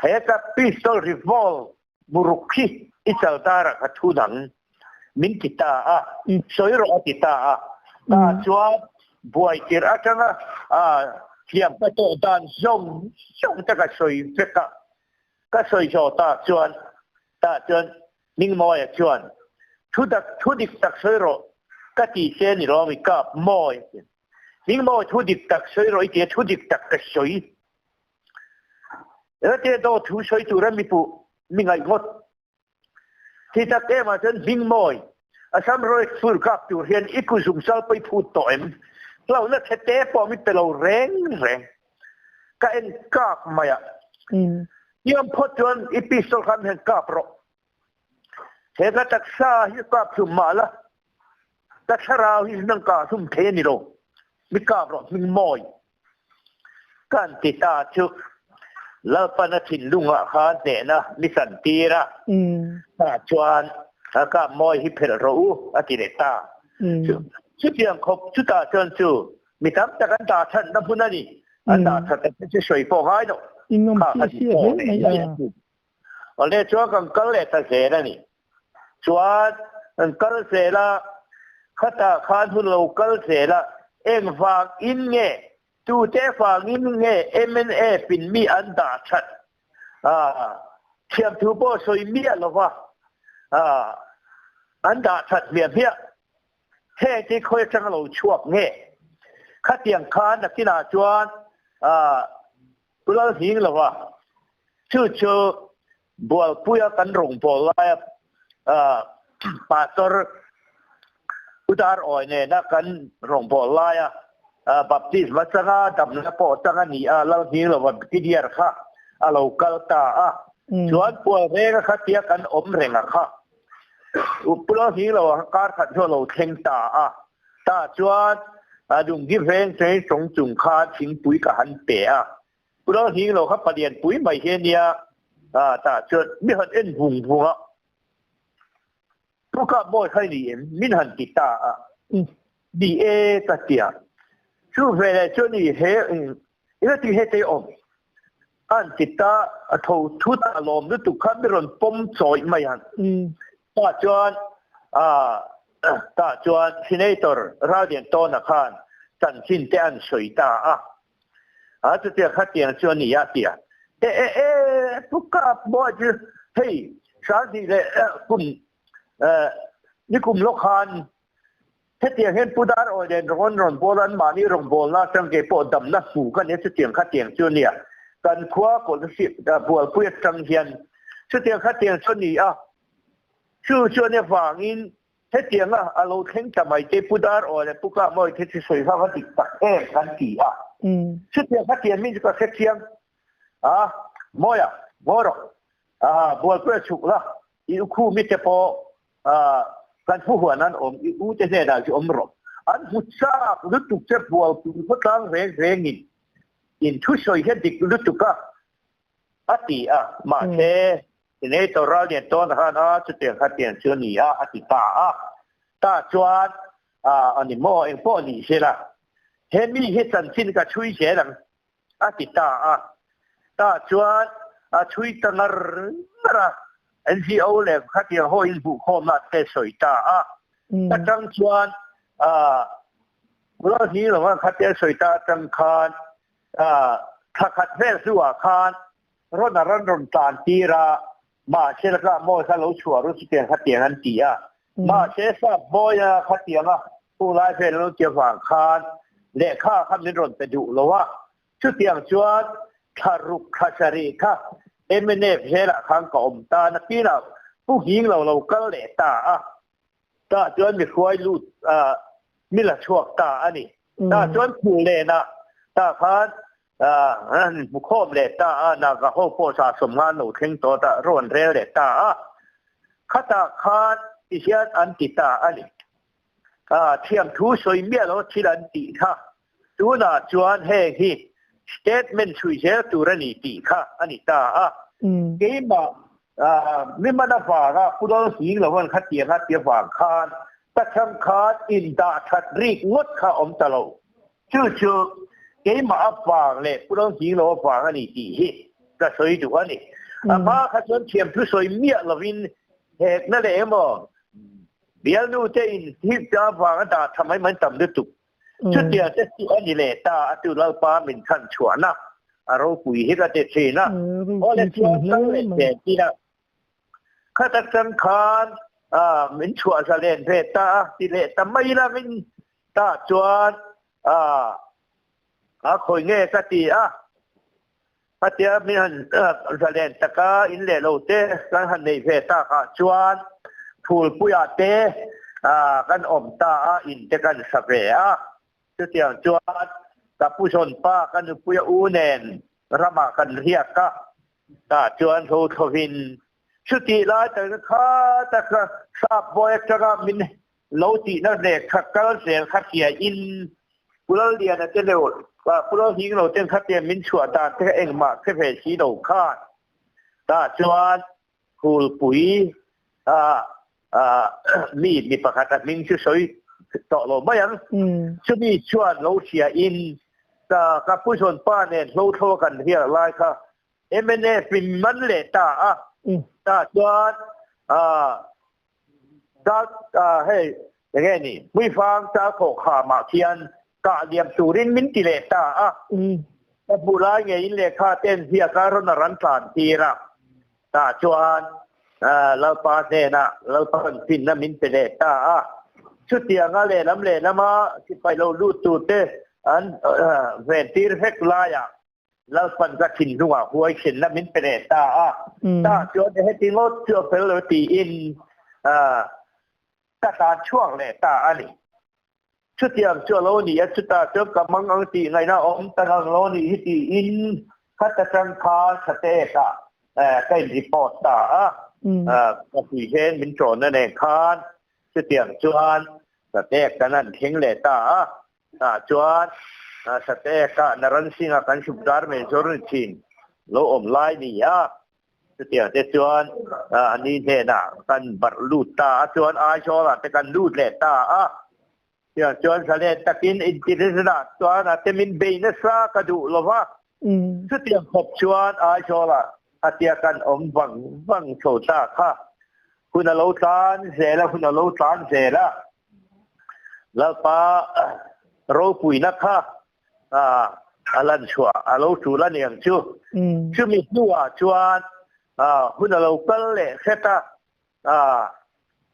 he ka pistol revolve muruk hi i chaldarah ka thu dang min ti ta a, sawi rawh a ti ta a. Tah chuan buai tirh atanga hliam ka tawh dan zawng zawng te ka sawi vek a. Ka sawi zawh tah chuan tah chuan Hmingmawia chuan thu dak thu dik tak sawi rawh ka ti che ni lawm i kap mawi a ti. Hmingmawi thu dik tak sawi rawh i ti a, thu dik tak ka sawi. Elatia daw thu sawi tura mi puh mi ngaih ngawt. Ti tak em ah chuan Hmingmawi, Assam Royal Full kap tur hian i ku zung sal pawi phut tawh em? Hlauhna chhete pawh min pe lo reng reng. Ka en kak mai a. Hniam phawt chuan i pistol kha min han kap rawh. He ka taksa hi kap hlum mah la, ka thlarau hi nang kah hlum thei a ni lo. Mi kap rawh hming mawi. Kan ti ta chu Lalpana thinlungah khan hnehna mi san tir a, tah chuan a kap mawi hi phelh rawh u a ti leh ta. Chutiang khawp chutah chuan chu mi tam tak an dah thatna hmun a ni. An dah that te chu sawi pawh ngai lo. Kha kha ti pawh leh mai a ni. Awle chuan kan kal leh ta zel a ni. Chuan kan kal zel a, khatah khan hun lo kal zel a, engvang in nge, tute vangin nge MNF in mi an dah that? Thiamthu pawh sawi miah lova an dah that hmiah hmiah. Heng te khawi atanga lo chhuak nge? Khatiang khan nakinah chuan Pu Lalhing lova chu chu Bualpuia kan rawngbâwl laia Pastor Pu Dar Awi nena kan rawngbâwl laia baptisma changa damna pawh chang a ni a, Lalhing lova Brigadier kha a lo kal ta a. Chuan Pualrenga kha tia kan awm reng a kha. Pu Lalhing lova kar khat chu a lo thleng ta a. Tah chuan Lungdi veng cheng tawng chung kha thingpui ka han pe a. Pu Lalhing lo kha palian pui mai hi a nia, tah chuan mi han en vung vung a, Pu Kap Mawi kha i ni em? Min han ti ta a, Ni e ka ti a, chu veleh chuan i he ila ti hetei awm a han ti ta, a tho thut a lawm lutuk kha mi rawn pawm chawih mai han. Tah chuan tah chuan Senator Ralliantawna khan chanchin te an sawi ta a. A chutiang khatiang chu a ni a ti a. E e e Pu Kap mawi chu hei Sanghnih leh kum nikum lawk khan hetiang hian Pu Dar Awi nen rawn rawn bawl an mahni rawngbawlna atang ke pawh damna hmu ka nia chutiang khatiang chu a ni a. Kan khua Kawlhasih Bualpui atang hian chutiang khatiang chu a ni a. Chu chuan avangin Hetianga a lo thleng ta mai te Pu Dar Aw leh Pu Kah Mawi te chu sawi hlauh a dik tak em kan ti a. Chutiang kha tian min chu ka hre chiang a, Mawia, ngawi rawh, a bualpui a chhuk la, i u khu mite pawh kan pu huan an awm, i u te hnenah chu awm rawh. An hmu chak lutuk che bualpui khawtlang reng rengin in thusawi hian dik lutuk a, a ti a, mahse Senator Rallian tawn khan a chutiang kha tiang chu a ni a, a ti ta a. Tah chuan a ni maw, eng pawh ni sela, he mi hi chanchin ka chhui zel ang, a ti ta a. Tah chuan a chhui ta ngar ngar a, NGO leh khatiang ho inhmuhkhawmna te sawi ta a. Atang chuan Lalhni lova khatia sawi ta atang khan thla khat vel hnuah khan Rawn a rawn rawn tlan tir a, mahse lakah mawi kha lo chhuah ru chutiang khatiang an ti a. Mahse sap mawia khatianga hu lai vel an lo ti avang khan lehkha kha min rawn pe duh lo a. Chutiang chuan thla ruk thla sarih kha mnf zelah khan ka awm ta nakinah Pu Nghing lo lo kal leh ta a. Tah chuan mi hruai lut mi la chhuak ta a ni. Tah chuan phul lenah tah khan an hmu khawm leh ta a, Naga ho pawh sa sawmnga an lo thleng tawh ta, rawn rel leh ta a. Khatah khan ti hian an ti ta a ni. Thiam thu sawi miah lo thil an tih kha tunah chuan heng hi statement chhui zel tur a ni tih kha a ni ta a. Keimah Mi man avanga Pu Lalhing loan khatiang a ti avang khan ka chhang khan indah that rik ngawt kha awm ta lo. Chu chu keimah avang leh Pu Lalhing lo avang a ni tih hi ka sawi duh a ni. A hma kha chuan thiamthu sawi miah lovin hekna leh emaw bialnu te in hip ta avanga dah tha mai mai tam lutuk. Chutia te chu a ni leh ta a tu Lalpa min chhan chhuahna a ropui hi ka ti thin a. Aw le chuan kal leh chen tin a. Khat atang khan min chhuah zalen ve ta a ti leh ta mai langin ta chuan a khawi nge ka ti a. Khatia min han zalen taka in leh lo te kan han neih ve takah chuan phulpuiah te kan awm ta a, in te kan hra ve a. Chutiang chuan ka pu zawn pa ka nupuia u nen ramah kan riak a, tah chuan tho thovin chutih lai tak kha taka sap bawi atanga min lo tihna lehkha kal zel kha hriain Pu Lalliana te leh Pu Lalhinglo ten khatia min chhuah dan te kha engmah hre ve si lo khan tah chuan Phulpui mi mi pakhat a hming chu sawi tawh lo mai ang. Chumi chuan lo hriain ka pu zawn pa nen hlo thlo kan riak lai kha mnf in man leh ta a. Tah chuan hei enge ni Hmuifang Chalkhawh khamah khian kah liam turin min ti leh ta a. Ka hmuh lai ngeiin lehkha ten ziak a rawn a ran tlan tir a. Tah chuan Lalpa hnenah Lalpa'n finna min pe leh ta a. Chutianga lehlam lehlama sipai lo lut turte an ventir vek laiah Lalpa'n ka thinlungah huaihrinna min pe leh ta a. Tah chuan heti ngawt chu a fel lo tiin ka tlan chhuak leh ta a ni. Chutiang chu a lo ni a, chutah chuan ka mang ang tih ngaihna a awm ta ngang lo nih hi tiin khata tang khan Thatekah ka in report ta a, ka pui hian min ṭawnna nen khan chutiang chuan Thatek kan han thleng leh ta a, tah chuan Thatekah Naran Singh-a kan Subedar Major ni thin lo awm lai ni a. Chutiang te chuan a ni hnenah kan barh lut ta a, chuan Aizawlah te kan lut leh ta a. Chutiang chuan zalen takin intirizna chuan a te min bei nasa ka duh lo va. Chutiang khawp chuan Aizawlah khatia kan awm vang vang chho ta kha. Hun a lo tlan zel a, hun a lo tlan zel a. Lalpa ropuina kha a lan chhuah a lo tul a niang chu. Chumi hnuah chuan hun a lo kal leh hret a,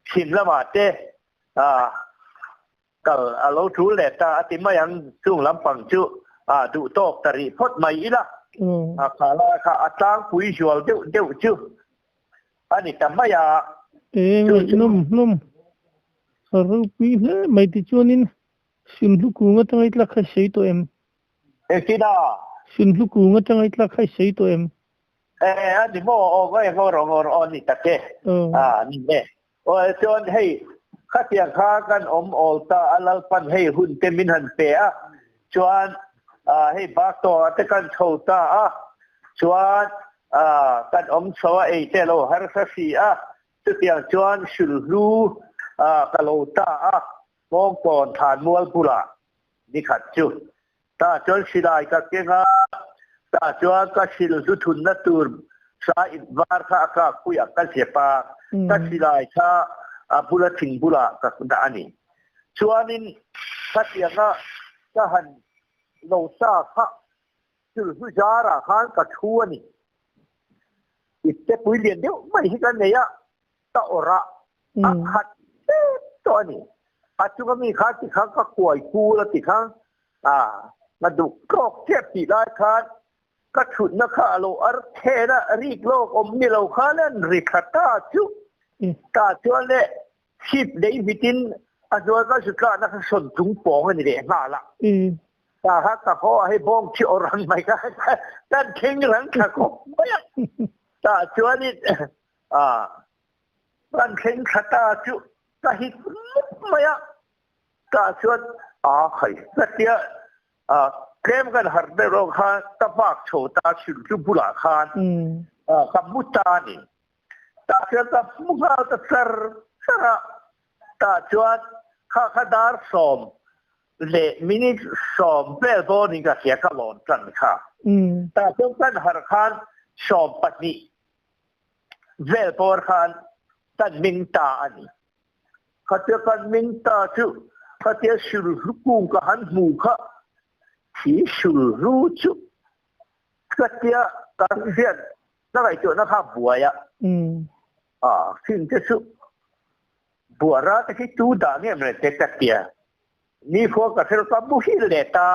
chhim lamah te kal a lo tul leh ta a ti mai ang. Chung lampang chu duh tawk ta rih phawt mai ila. Kha lai kha a tlangpui zual deuh deuh chu a ni ta mai a. Ngaihnawm hlawm a ropui hle mai tichuanin Sunhlu kung atanga i tlak kha i sawi tawh em? Engtin a? Sunhlu kung atanga i tlak kha i sawi tawh em? E, a ni maw? Aw, ngaih ngawr ngawr aw ni tak e. A ni e. Aw, chuan hei, khatiang kha kan awm awl ta a, Lalpan hei hun te min han pe a, chuan hei Baktawnga te kan chho ta a, chuan kan awm chho a, ei te lo harsa si a, chutiang chuan sulhlu ka lo ta a, Hmawngkawn Thlanmual bulah nikhat chu tah chuan silai ka keng a, tah chuan ka silhlu thunna tur sa ip var kha a kak puiah ka zep a, ka silai kha a bula thing bulah ka dah a ni. Chuanin khatianga ka han lo ta kha silhlu zarah khan ka thu a ni. Ipte pui lian deuh mai hi ka nei a, ka awrh a, a khat tep tawh a ni. A chunga mi kha ti khan ka kuai kul a ti khan a ka duh tawk tep tih lai khan ka thutna kha a lo ar then a, rik lawk awm ni lo khan an ri thla ta chu. Ta chuan le chhip lei hmitin a hnuai ka zu tlakna kha sawn chung pawng a ni leh nghal a. Ta kha ka haw a, hei bawng thi awrh ang mai kha kan thleng rang thla khawp mai a. Ta chuanin A kan thleng thla ta chu ka hit mup mai a, tah chuan a khai ka tia a tlem kan harh deuh erawh khan ka vak chho ta thil chu bulah khan ka mu ta a ni. Tah chuan ka mu nghal ta char char a, tah chuan kha kha dar 10:15 vel dawnin ka hria ka lawn tan kha. Tah chuan kan harh khan 20 vel pawr khan kan ming ta a ni. Khatia kan ming ta chu khatia sulhlu kung ka han hmu kha khi sulhlu chu khatia ka hriat ka ngaihtuahna kha buai a, a hring te chu buara te khi tu dah nge mawle te ka tia nikhua ka hrel ka muhil leh ta,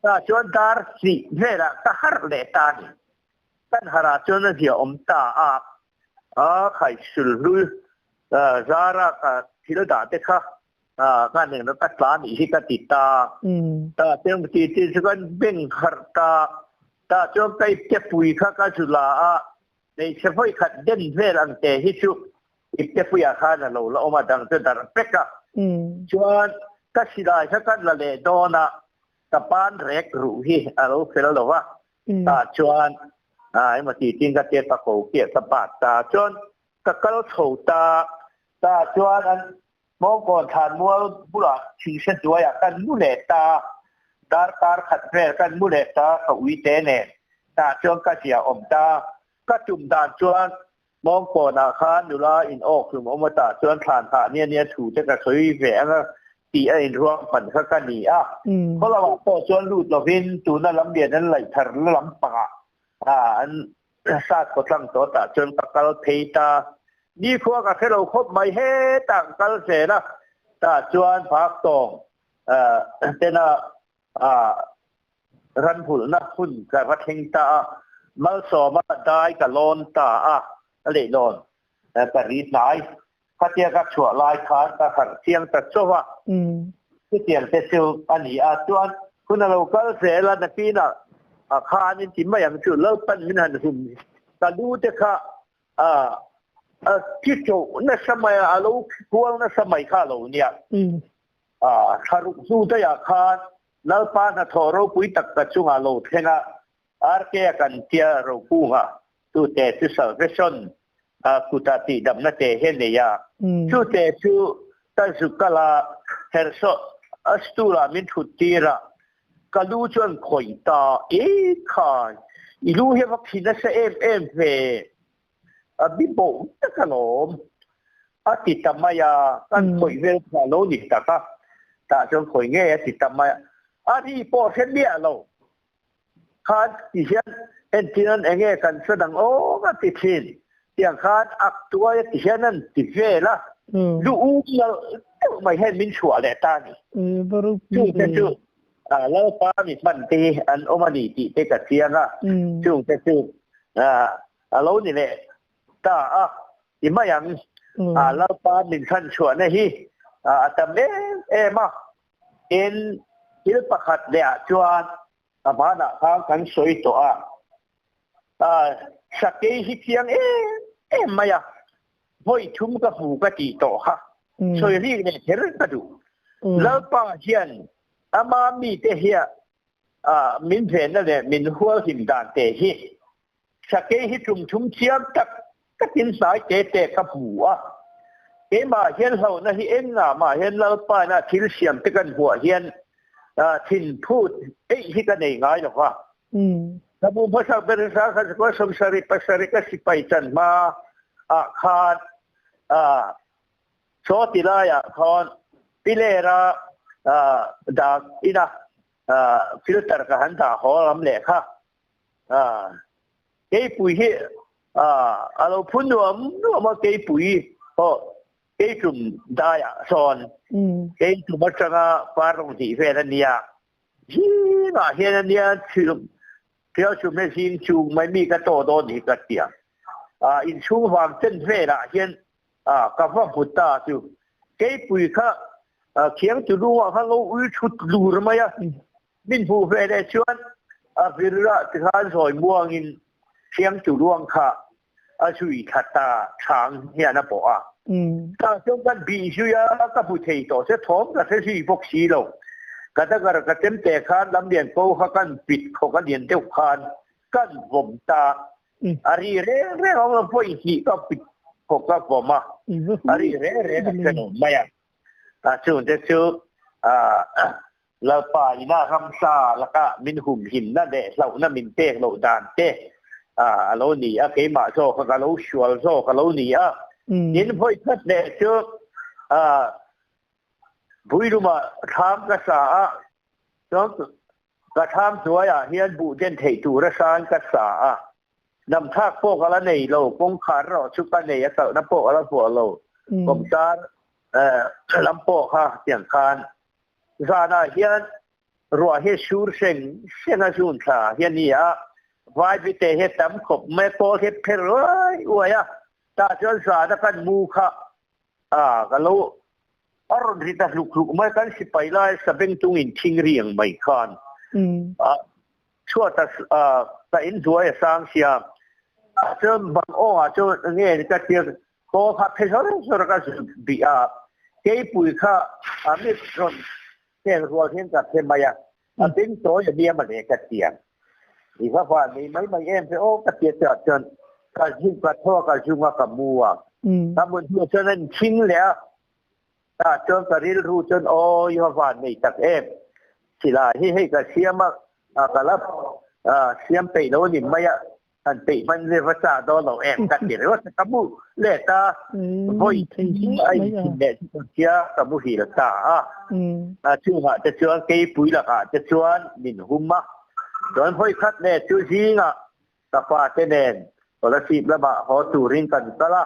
tah chuan dar hnih velah ka harh leh ta a ni. Kan harah chuan a zia awm ta a, a khai sulhlu zara ka thil dah te kha A kan eng ka tlan hi ka ti ta. Ta chuan ti ti chu kan beng harh ta. Ta chuan ka ipte pui kha ka zu la a, hmeichhe vawi khat den vel ang te hi chu ipte puiah khan a lo la awm a, dang chu darh vek a. Chuan ka silai kha kan la leh dawn a, ka pan rek ruh hi a lo fel lo va. Tah chuan emaw ti tin ka tia ka ko piah ka bat ta. Chuan ka kal chho ta. Tah chuan an Hmawngkawn thlanmual bulah thingse hnuaiah kan mu leh ta, darkar khat vel kan mu leh ta ka uite nen tah chuan ka zia awm ta. Ka tum dan chuan Hmawngkawnah khan nula in awk hlum awm a tah chuan thlan hah nia nia thu te ka sawi ve ang a tih a inruang hman kha ka ni a. Khaw lamah pawh chuan lut lovin tuna lamlian an laih thar la lampangah an Sat khaw tlang tawh tah chuan ka kal phei ta. Nikhua ka hre lo khawp mai hetah ka kal zel a, tah chuan Bak tawng tena ran hulhna hun ka va thleng ta a, Malsawma dai ka lawn ta a, a leihlawn ka ri hnai. Khatia ka chhuah lai khan ka harh chiang ta chauh a, chutiang te chu a ni a. Chuan hun a lo kal zel a, nakinah a khan in ti mai ang chu, Lalpan min han hum ka lu te kha a chi chauh nasa mai a, a lo kual nasa mai kha a lo nia. Thlaruk hnu daihah khan Lalpa hnathawh ropui tak ka chungah lo thleng a, RK a kan tia Rokunga tute chu salvation kuta tihdamna te hi a nei a, chute chu ka zu kal a, herhsawh a stool ah min thut tir a, ka lu chuan khawih ta, e khai, i lu hi a va khi nasa em em ve, a bi boh tak alawm, a ti ta mai a, kan khawih vel kha a lo ni tak a, tah chuan khawih ngei a ti ta mai a, a ri pawh hre miah lo. Khan ti hian entir an enge kan hre dang awm a ti thin. Tiang khan ak tuai a ti hian an ti vel a, lu um nalh deuh mai hian min chhuah leh ta a ni. Chung te chu Lalpa mi hman te hi an awm a ni tih te ka chiang a, chung te chu a lo ni leh ta a ti mai ang. Lalpa min chhan chhuahna hi a tam em em a. Tin, thil pakhat lehah chuan a hmanah khan kan sawi tawh a, sakei hi chiang em em mai a, vawi thum ka hmu ka tih tawh kha sawi rik leh kher ka duh. Lalpa hian ama mite hian min venna leh min hualhim dan te hi Sakei hi tum thum chiang tak takin hnai te te ka hmu a. Keimah hian hlauhna hi engah mah hian Lalpaina thil siam te kan hmuah hian thin phut eih hi ka nei ngai lo va. Ka hmu hmasak ber hi sa kha 77 ka sipai chan hma ah khan chaw ti laiah khawn pilera dak ina filter ka han dah haw lam leh kha. Keipui hi a lo phu nuam nuam a, keipui pawh keitum daiah sawn keitum atanga par rawng hnih vel a nia. Zingah hian a nia Tial chum he zing chung mai mi ka tawh dawn hi ka tia. Inchhung vang chen velah hian ka va hmu ta chu keipui kha khiang tulungah khan lo ui thut lur mai a. Min hmuh ve leh chuan a vir ah tikhan zawi muangin thiangtu ruang kha a zui thla ta chhang hian a bawh a. Tah chuan kan bih zui a, ka hmu thei tawh se thawm ka hre zui bawk si lo. Ka dagger ka chem teh khan lamlian ko kha kan pit khawk a lian deuh khan kan vawm ta. A ri reng reng a awm lo, vawi hnih ka pit khawk a vawm a, a ri reng reng a hre lo mai a. Chungte chu Lalpa ina ramsa laka min humhimna leh hlauhna min pek loh dan te a lo ni a, keimah zawk ka lo sual zawk a lo ni a. Tin, vawi khat leh chu Builuma thlam ka sa a, chuan ka thlam hnuaiah hian buh den theih tur a san ka sa a, namthlak pawh ka la nei lo, kawngkhar erawh chu ka nei a, kalhna pawh ka la vuah lo, kawmchar lam pawh kha tiang khan Zanah hian ruah hi sur seng seng a zun thla hi a ni a, vaivite hi tam khawp mai a, kawl hi pher uai uai a, tah chuan zana kan mu kha a ka lo A rawn ri ta hluk hluk mai kan sipai lai sabengtung in thing ri ang mai khan a chhuat a ka in hnuai a sang sia chuan bang awng ah chuan nge ni ka tia kaw kha phe zawr zawr ka zut bih a keipui kha a mit rawn heng rual hian ka phe mai a a beng tawi a nia mawle ka tia i va van nei mai mai em ve aw ka tia chuah chuan ka zung ka thaw a ka zung a ka mu a ka mut hnuah chuan a inchhing leh a tah chuan ka rilru chuan aw i va van nei tak em silai hi hei ka siam a ka la siam peih lo a ni mai a Han peih hman ve va chah dawn lo em ka ti ringawt a, ka mu let a, vawi a inthin leh chu ka hria, ka muhil ta a. Chungah te chuan keipui lakah te chuan min hum a, chuan vawi khat leh chu zingah ka pa te nen Kolasib lamah haw turin kan kal a,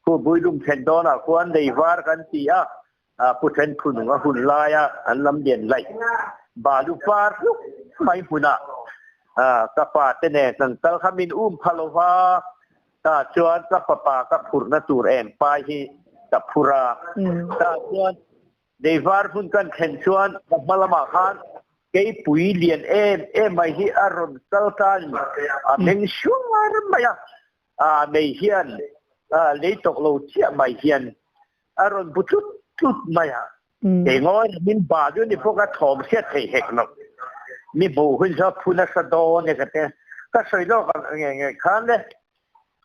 khu Builum thlen dawnah khuan Leivar kan ti a, Pu Then Phunung a hun laia an lam lian laih balu par hluk mai hmunah ka pa te nen kan kal kha min um pha lo va, tah chuan ka fapa ka phurhna tur em pai hi ka phur a, tah chuan Deivar hmun kan thlen chuan ka hma lamah khan keipui lian em em mai hi a rawn kal tan a meng suar mai a, mei hian lei tawk lo chiah mai hian a rawn bu tlut tlut mai a. Kei ngawi lo min ba chu ni bawk a thawm hriat thei hek lo. Mi hmuh hun chu a phu nasa dawn e ka ti. Ka sawi lawk ang nge nge khan le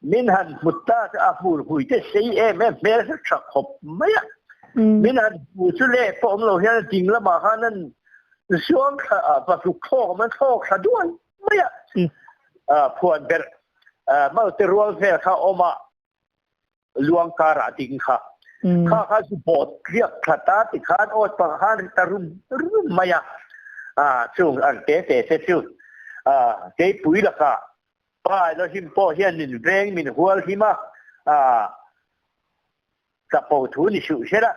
min han hmu ta chu a hmur hui te sei em em hmel hre tha khawp mai a. Min han hmu chu leh pawh awm lo hian a ding lamah khan an zuang thla a va hluk thlawk awm an thlawk thla duai mai a. Phuan ber malte rual vel kha awm a. Luang karah ding kha. Kha kha chu bawt tliak thla ta ti khan awt pang khan ri ta rum rum mai a. Chung ang te te te chu keipui lakah Pa Elohim pawh hian min veng min hual him a, chapo thu ni suh sela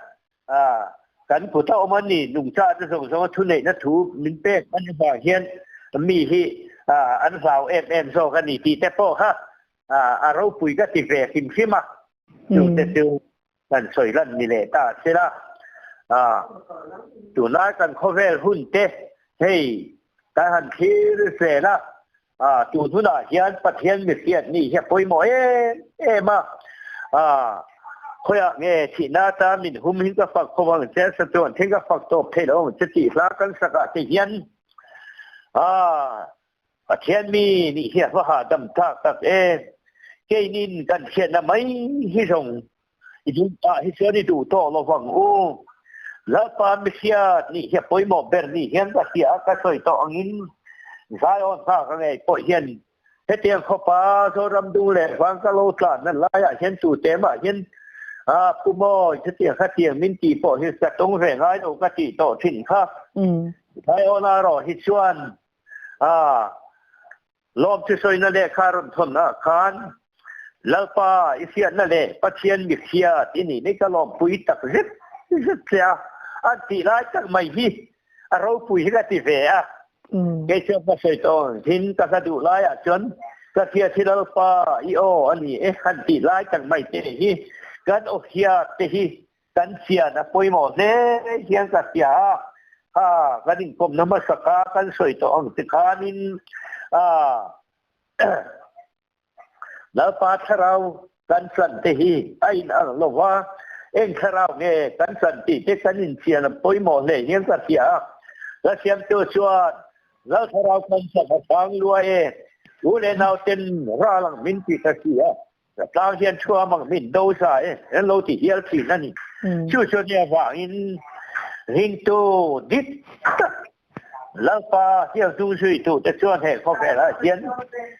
kan kut a awm a ni. Nungcha te zawng zawng a thuneihna thu min pek a ni vang hian mi hi an hlau em em zawk a ni tih te pawh kha a ropui ka ti ve hrim hrim a, chute chu kan sawi lan ni leh ta se la. Tunlai kan khawvel hun te hei kan han thlir zel a, tun hunah hian Pathian mihriat ni hi a pawimawh em em a, khawiah nge thihna atan min hum hi ka fak khawp ang che, sa chuan thil ka fak tawp theih lo ang che tih hla kan sakah te hian Pathian mi nih hi a va hahdam thlak tak em! Keinin kan hriatna mai hi zawng i duh ah hi chuan i duh tawh lo vang u. Lalpa mihriat nih hi a pawimawh ber ni hian ka hria a, ka sawi tawh angin Zion nghak a ngei pawh hian hetiang khawpa Zoram dung leh vang ka lo tlanna laiah hian tute mah hian a Pu Mawi hetiang khatiang min tih pawh hi ka tawng ve ngai lo ka tih tawh thin kha. Zion erawh hi chuan A lawm chu sawina lehkha rawn thawn ah khan Lalpa i hriatna leh Pathian mi hriat i nih ni ka lawmpui tak zet zet che a, an tih lai tak mai hi a ropui hi ka ti ve a. Kei chuan ka sawi tawh ang thin ka hla duh lai ah chuan ka hriat hi Lalpa i aw a ni e han tih lai tak mai te hi kan aw hriat te hi Kan chian a pawimawh hle hian ka hria a, kha kan inkawmna hmasa kha kan sawi tawh ang che khanin Lalpa thlarau kan chan te hi a inang lo va, eng thlarau nge kan chan tih te kan inchian a pawimawh hle hian ka hria a. Ka siamtu chuan Lal thlarau kan chan a sang lua e, u leh nauten ral ang min tih ka hria. Ka tlang hian thuam ang min do sa e, an lo ti hial thin a ni. Chu chu nia vangin ringtu dik tak Lalpa hian zu zuitu te chuan he khawvelah hian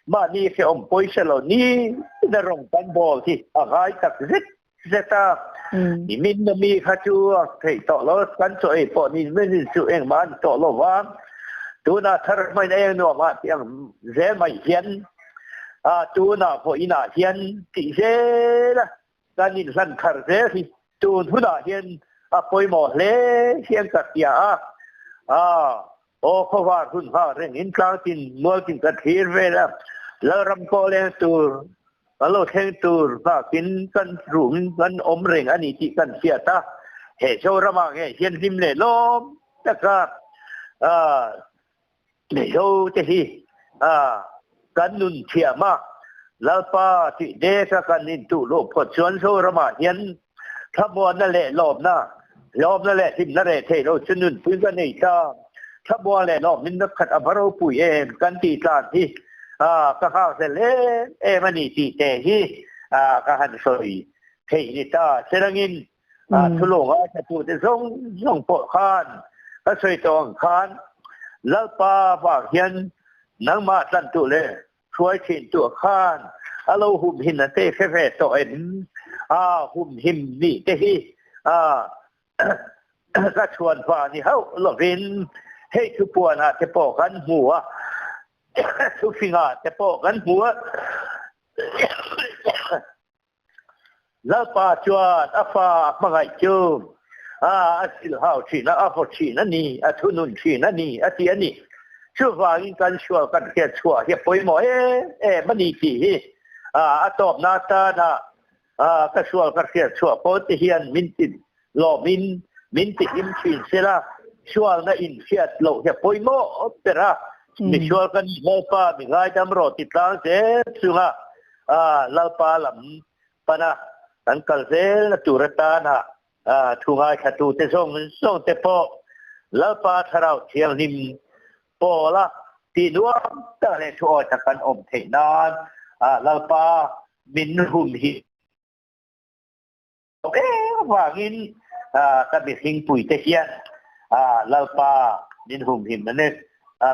mahni hrehawm pawisa lo ni na rawng kan bawl hi a ngai tak zet zet a. Nimin na mi kha chu a theih tawh lo, kan chaw ei pawh ni min chu engmah a ni tawh lo va. Tunah thar hmain eng nuam ah tih ang zel mai hian A tunah pawh inah hian tih zel a, kan inhlan thar zel hi tun hunah hian a pawimawh hle hian ka hria a. A, aw khawvar hun hma reng in tlang tin mual tin ka thlir vel a, Lalram pawh leng tur, a lo thleng tur nghakin kan rum kan awm reng a ni tih kan hriat a. He Zorama nge hian hlim leh lawm taka Mizo te hi kan nun thiam a, Lalpa tih deka kan intuh luh phawt chuan Zoramah hian thlamuanna leh lawmna, lawmna leh hlimna reh theih lo chu nunpui ka nei ta. Thlamuan leh lawmmin na khat a va ropui em kan tih tlan hi ka nghakhlel em em a ni tih te hi ka han sawi theih ni ta. Serangin Thulawng a tlatute zawng zawng pawh khan ka sawi tawh ang khan Lalpa vang hian nangmah tlantu leh hruai thintu khan a lo humhim a te hre ve tawh em? A humhim nih te hi ka chhuan va ni hauh lovin hei thupuanah te pawh kan hmu a, thufingah te pawh kan hmu a. Lalpa chuan a fa a hmangaih chu a silhau thin a, a vaw thin a ni, a thunun thin a ni, a ti a ni. Chuvangin kan sual kan hriat chhuah hi a pawimawh em em a ni tih hi a tawpna atana ka sual ka hriat chhuah pawh te hian min ti lawmin min ti him thin sela, sualna inhriat loh hi a pawimawh ber a, misual ka nih Lalpa mi ngaidam rawh ti tlang zel chunga Lalpa lam pana kan kal zelna tur atana thu ngaithlatute zawng zawng te pawh Lalpa Thlarau Thianghlim pawla tih nuam tak leh thu awi tak kan awm theih nan Lalpa min hum hi Eng vangin ka mihringpui te hian Lalpa min humhim a ni.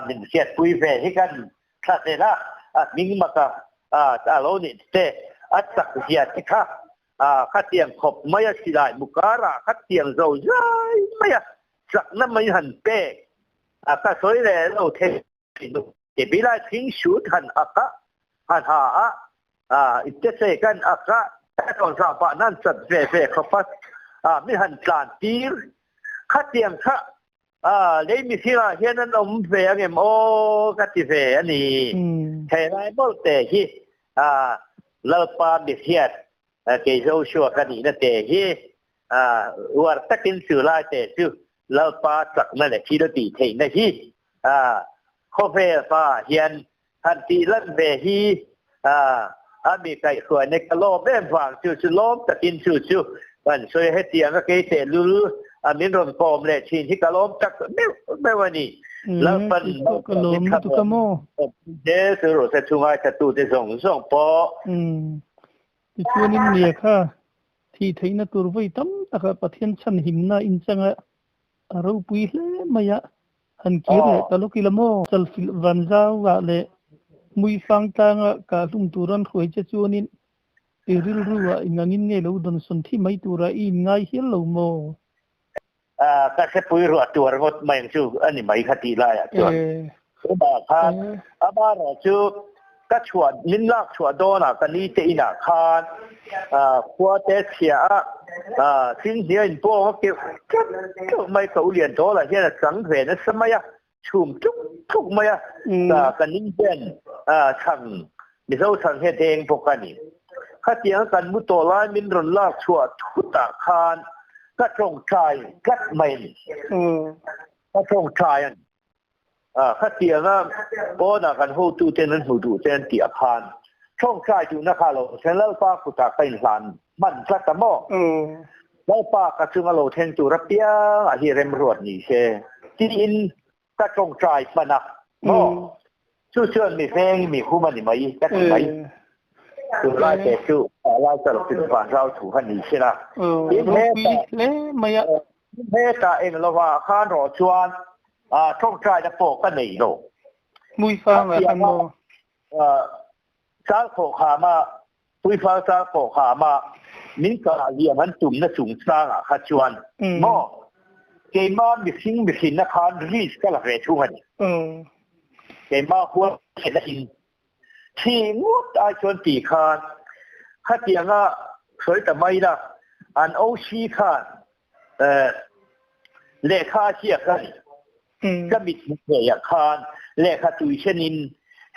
Min hriatpui ve hi kan thla zel a, a hming maka a lo nih te, a chak zia te kha khatiang khawp mai a silai mu karah khatiang zo zai mai a chakna mai han pek a ka sawi leh lo thei. Bilai thing shoot han ak a, han ha a, ipte che kan ak a, tawn sa pah nan chat ve ve khawp a, mi han tlan tir. Khatiang kha lei mihring ah hian an awm ve angem aw ka ti ve a ni. He lai mawlh te hi Lalpa mihriat kei Joshua ka nihna te hi uar takin chu lai te chu Lalpa chakna leh thil a tih theihna hi khawvel hmaah hian han tih lan ve hi a mi kaihhruaina ka lawm em vang chu chu lawm takin chu chu kan sawi a, hetiang a kei tehlul a min rawn kawm leh thin hi ka lawm tak meuh meuh a ni. Lalpan malsawmin thlamuan zel chu rawh se chhungai thatute zawng zawng pawh. Tichuanin nia kha Thih theihna tur vawi tam takah Pathian chhanhimna inchanga a ropui hle mai a, han kir leh ta lawk ila maw? Chalfilh vanzauah leh Hmuifang tlanga kahhlum tur an hruai che chuanin i rilru ah engangin nge lo dawnsawn thi mai turah i inngai hial lo maw? Ka hrepui ruah tuar ngawt mai ang chu a ni mai kha tih laiah chuan tunah khan amaherawh chu ka chhuah min lak chhuah dawnah ka ni te inah khan khua te chhia a thing hniai in pawng a keuh keuh keuh mai ka u lian tawlah hian a chang ve nasa mai a chhum tluk tluk mai a ka ni hian chhang Mizo chhang hi a deng bawk a ni. Khatiang kan mu tawh lai min rawn lak chhuah thutah khan ka tawngtai tlat mai a ni. Ka tawngtai a ni. Khatianga pawnah kan hotuten an hmu duh che an tih ah khan tawngtai duhna kha lo thleng Lalpa kutah ka inhlan hman tlat a maw? Lalpa ka chunga lo thleng tur apiangah hi remruat ni se tiin ka tawngtai hman a maw? Chu chuan mi veng mi hum a ni mai ka ti mai. Tunlai te chu lai ka lo tin van rau thu kha ni sin a. Tin hetah eng lova khan rawh chuan tawngtaina pawh ka nei lo. Hmuifang ah khan maw? Chal khawh khama Puifang chal khawh khama min kah liam an tumna chungchangah kha chuan maw keimah mihring mihrinna khan risk ka la ve thung a ni. Keimah huaisen a in thi ngawt ai chuan ti khan khatianga sawi ta mai la an OC khan lehkha a ziak a ni. Ka mit hmu ngeiah khan lehkha tui thenin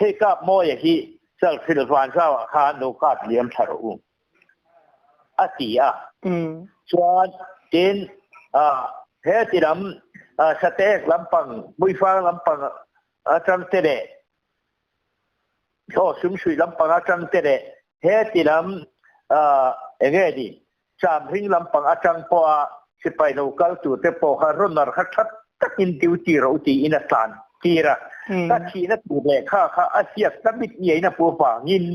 hei kap mawia hi Chalfilh vanzauah khan lo kap liam thla rawh u a ti a. Chuan tin He ti lam Sateek lampang, Hmuifang lampang atang te leh Thaw Sumsuih lampang atang te leh he ti lam enge ni Chamhring lampang atang pawha sipai lo kal tur te pawh kha runner kha tha takin duty rawh u tiin a tlan tir a. Ka thihna tur lehkha kha a hriat ta mit ngeiin a pu vangin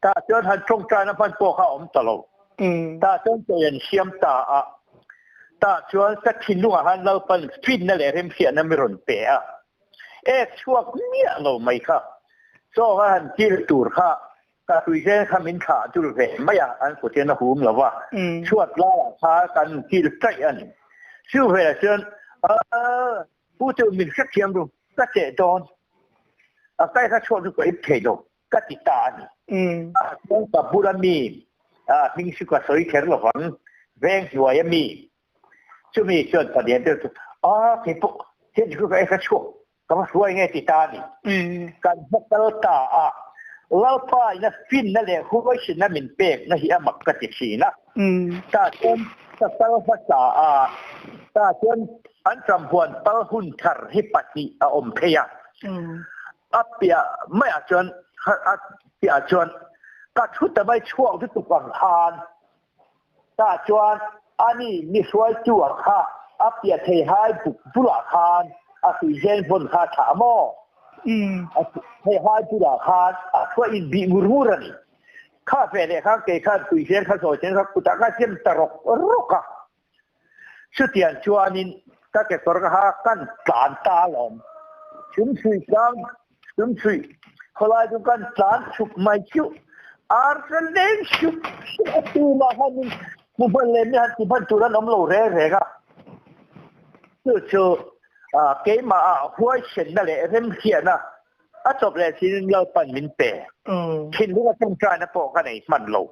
tah chuan han tawngtaina hman pawh kha a awm ta lo. Tah chuan chawi an siam ta a, tah chuan ka thinlungah khan Lalpan finna leh remhriatna mi rawn pe a, ek chhuak miah lo mai kha chaw kha han kil tur kha Ka tuizen kha min thlah dul ve mai a, an kutin a hum lo va, chhuat laiah kha kan kil taih a ni. Chu velah chuan, Aaa, Pu chu min hrethiam ru, ka cheh dawn. A kai kha chhuak chu ka ip thei lo, ka ti ta a ni. A chuan ka bula mi, hming chu ka sawi kher lo vang, veng hnuaia mi, chumi chuan palian deuh chu, Aaa, kei pawh thil chu ka ei kha chhuak Ka va hruai nge ti ta a ni. Kan hma kal ta a, Lalpa ina finna leh huaisinna min pekna hi a mak ka ti thin a. Tah chuan ka kal hmasa a, tah chuan an ṭamhuan pal hun thar hi pahnih a awm phei a. A piah maiah chuan a piahah chuan ka thu ta mai chhuak lutuk ang khan Tah chuan ani mi hruaitu ah kha a piah thei hai buk bulah khan a tuizen vawn kha a thlah maw? A thei hai bulah khan a thua in bih ngur ngur a ni. Kha ve leh khan kei khan tuizen kha zawi ten kha kutah ka zem ta rawk rawk a. Chutiang chuanin ka kekawr ka ha kan tlan ta alawm. Chhumchhui tlang Chhumchhui khawlai chu kan tlan chhuk mai chu ar ka leng sup sup a tumah khan in hmu hman leh mi han ti hman tur an awm lo reng reng a. Chu chu keimah ah huaisenna leh remhriatna a chawp leh sin Lalpan min pe. Thinlung a tawngtaina pawh ka nei hman lo.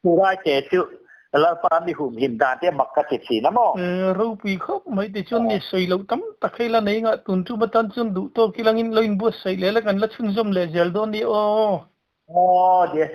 Chulai te chu Lalpa mi humhim dan te mak ka ti thin a maw? Ropui khawp mai te chuan ni sawi loh tam tak hei la nei ngah tun chu batan chuan duh tawk i langin lo inbuatsaih leh la kan la chhunzawm leh zel dawn ni aw. Aw dear.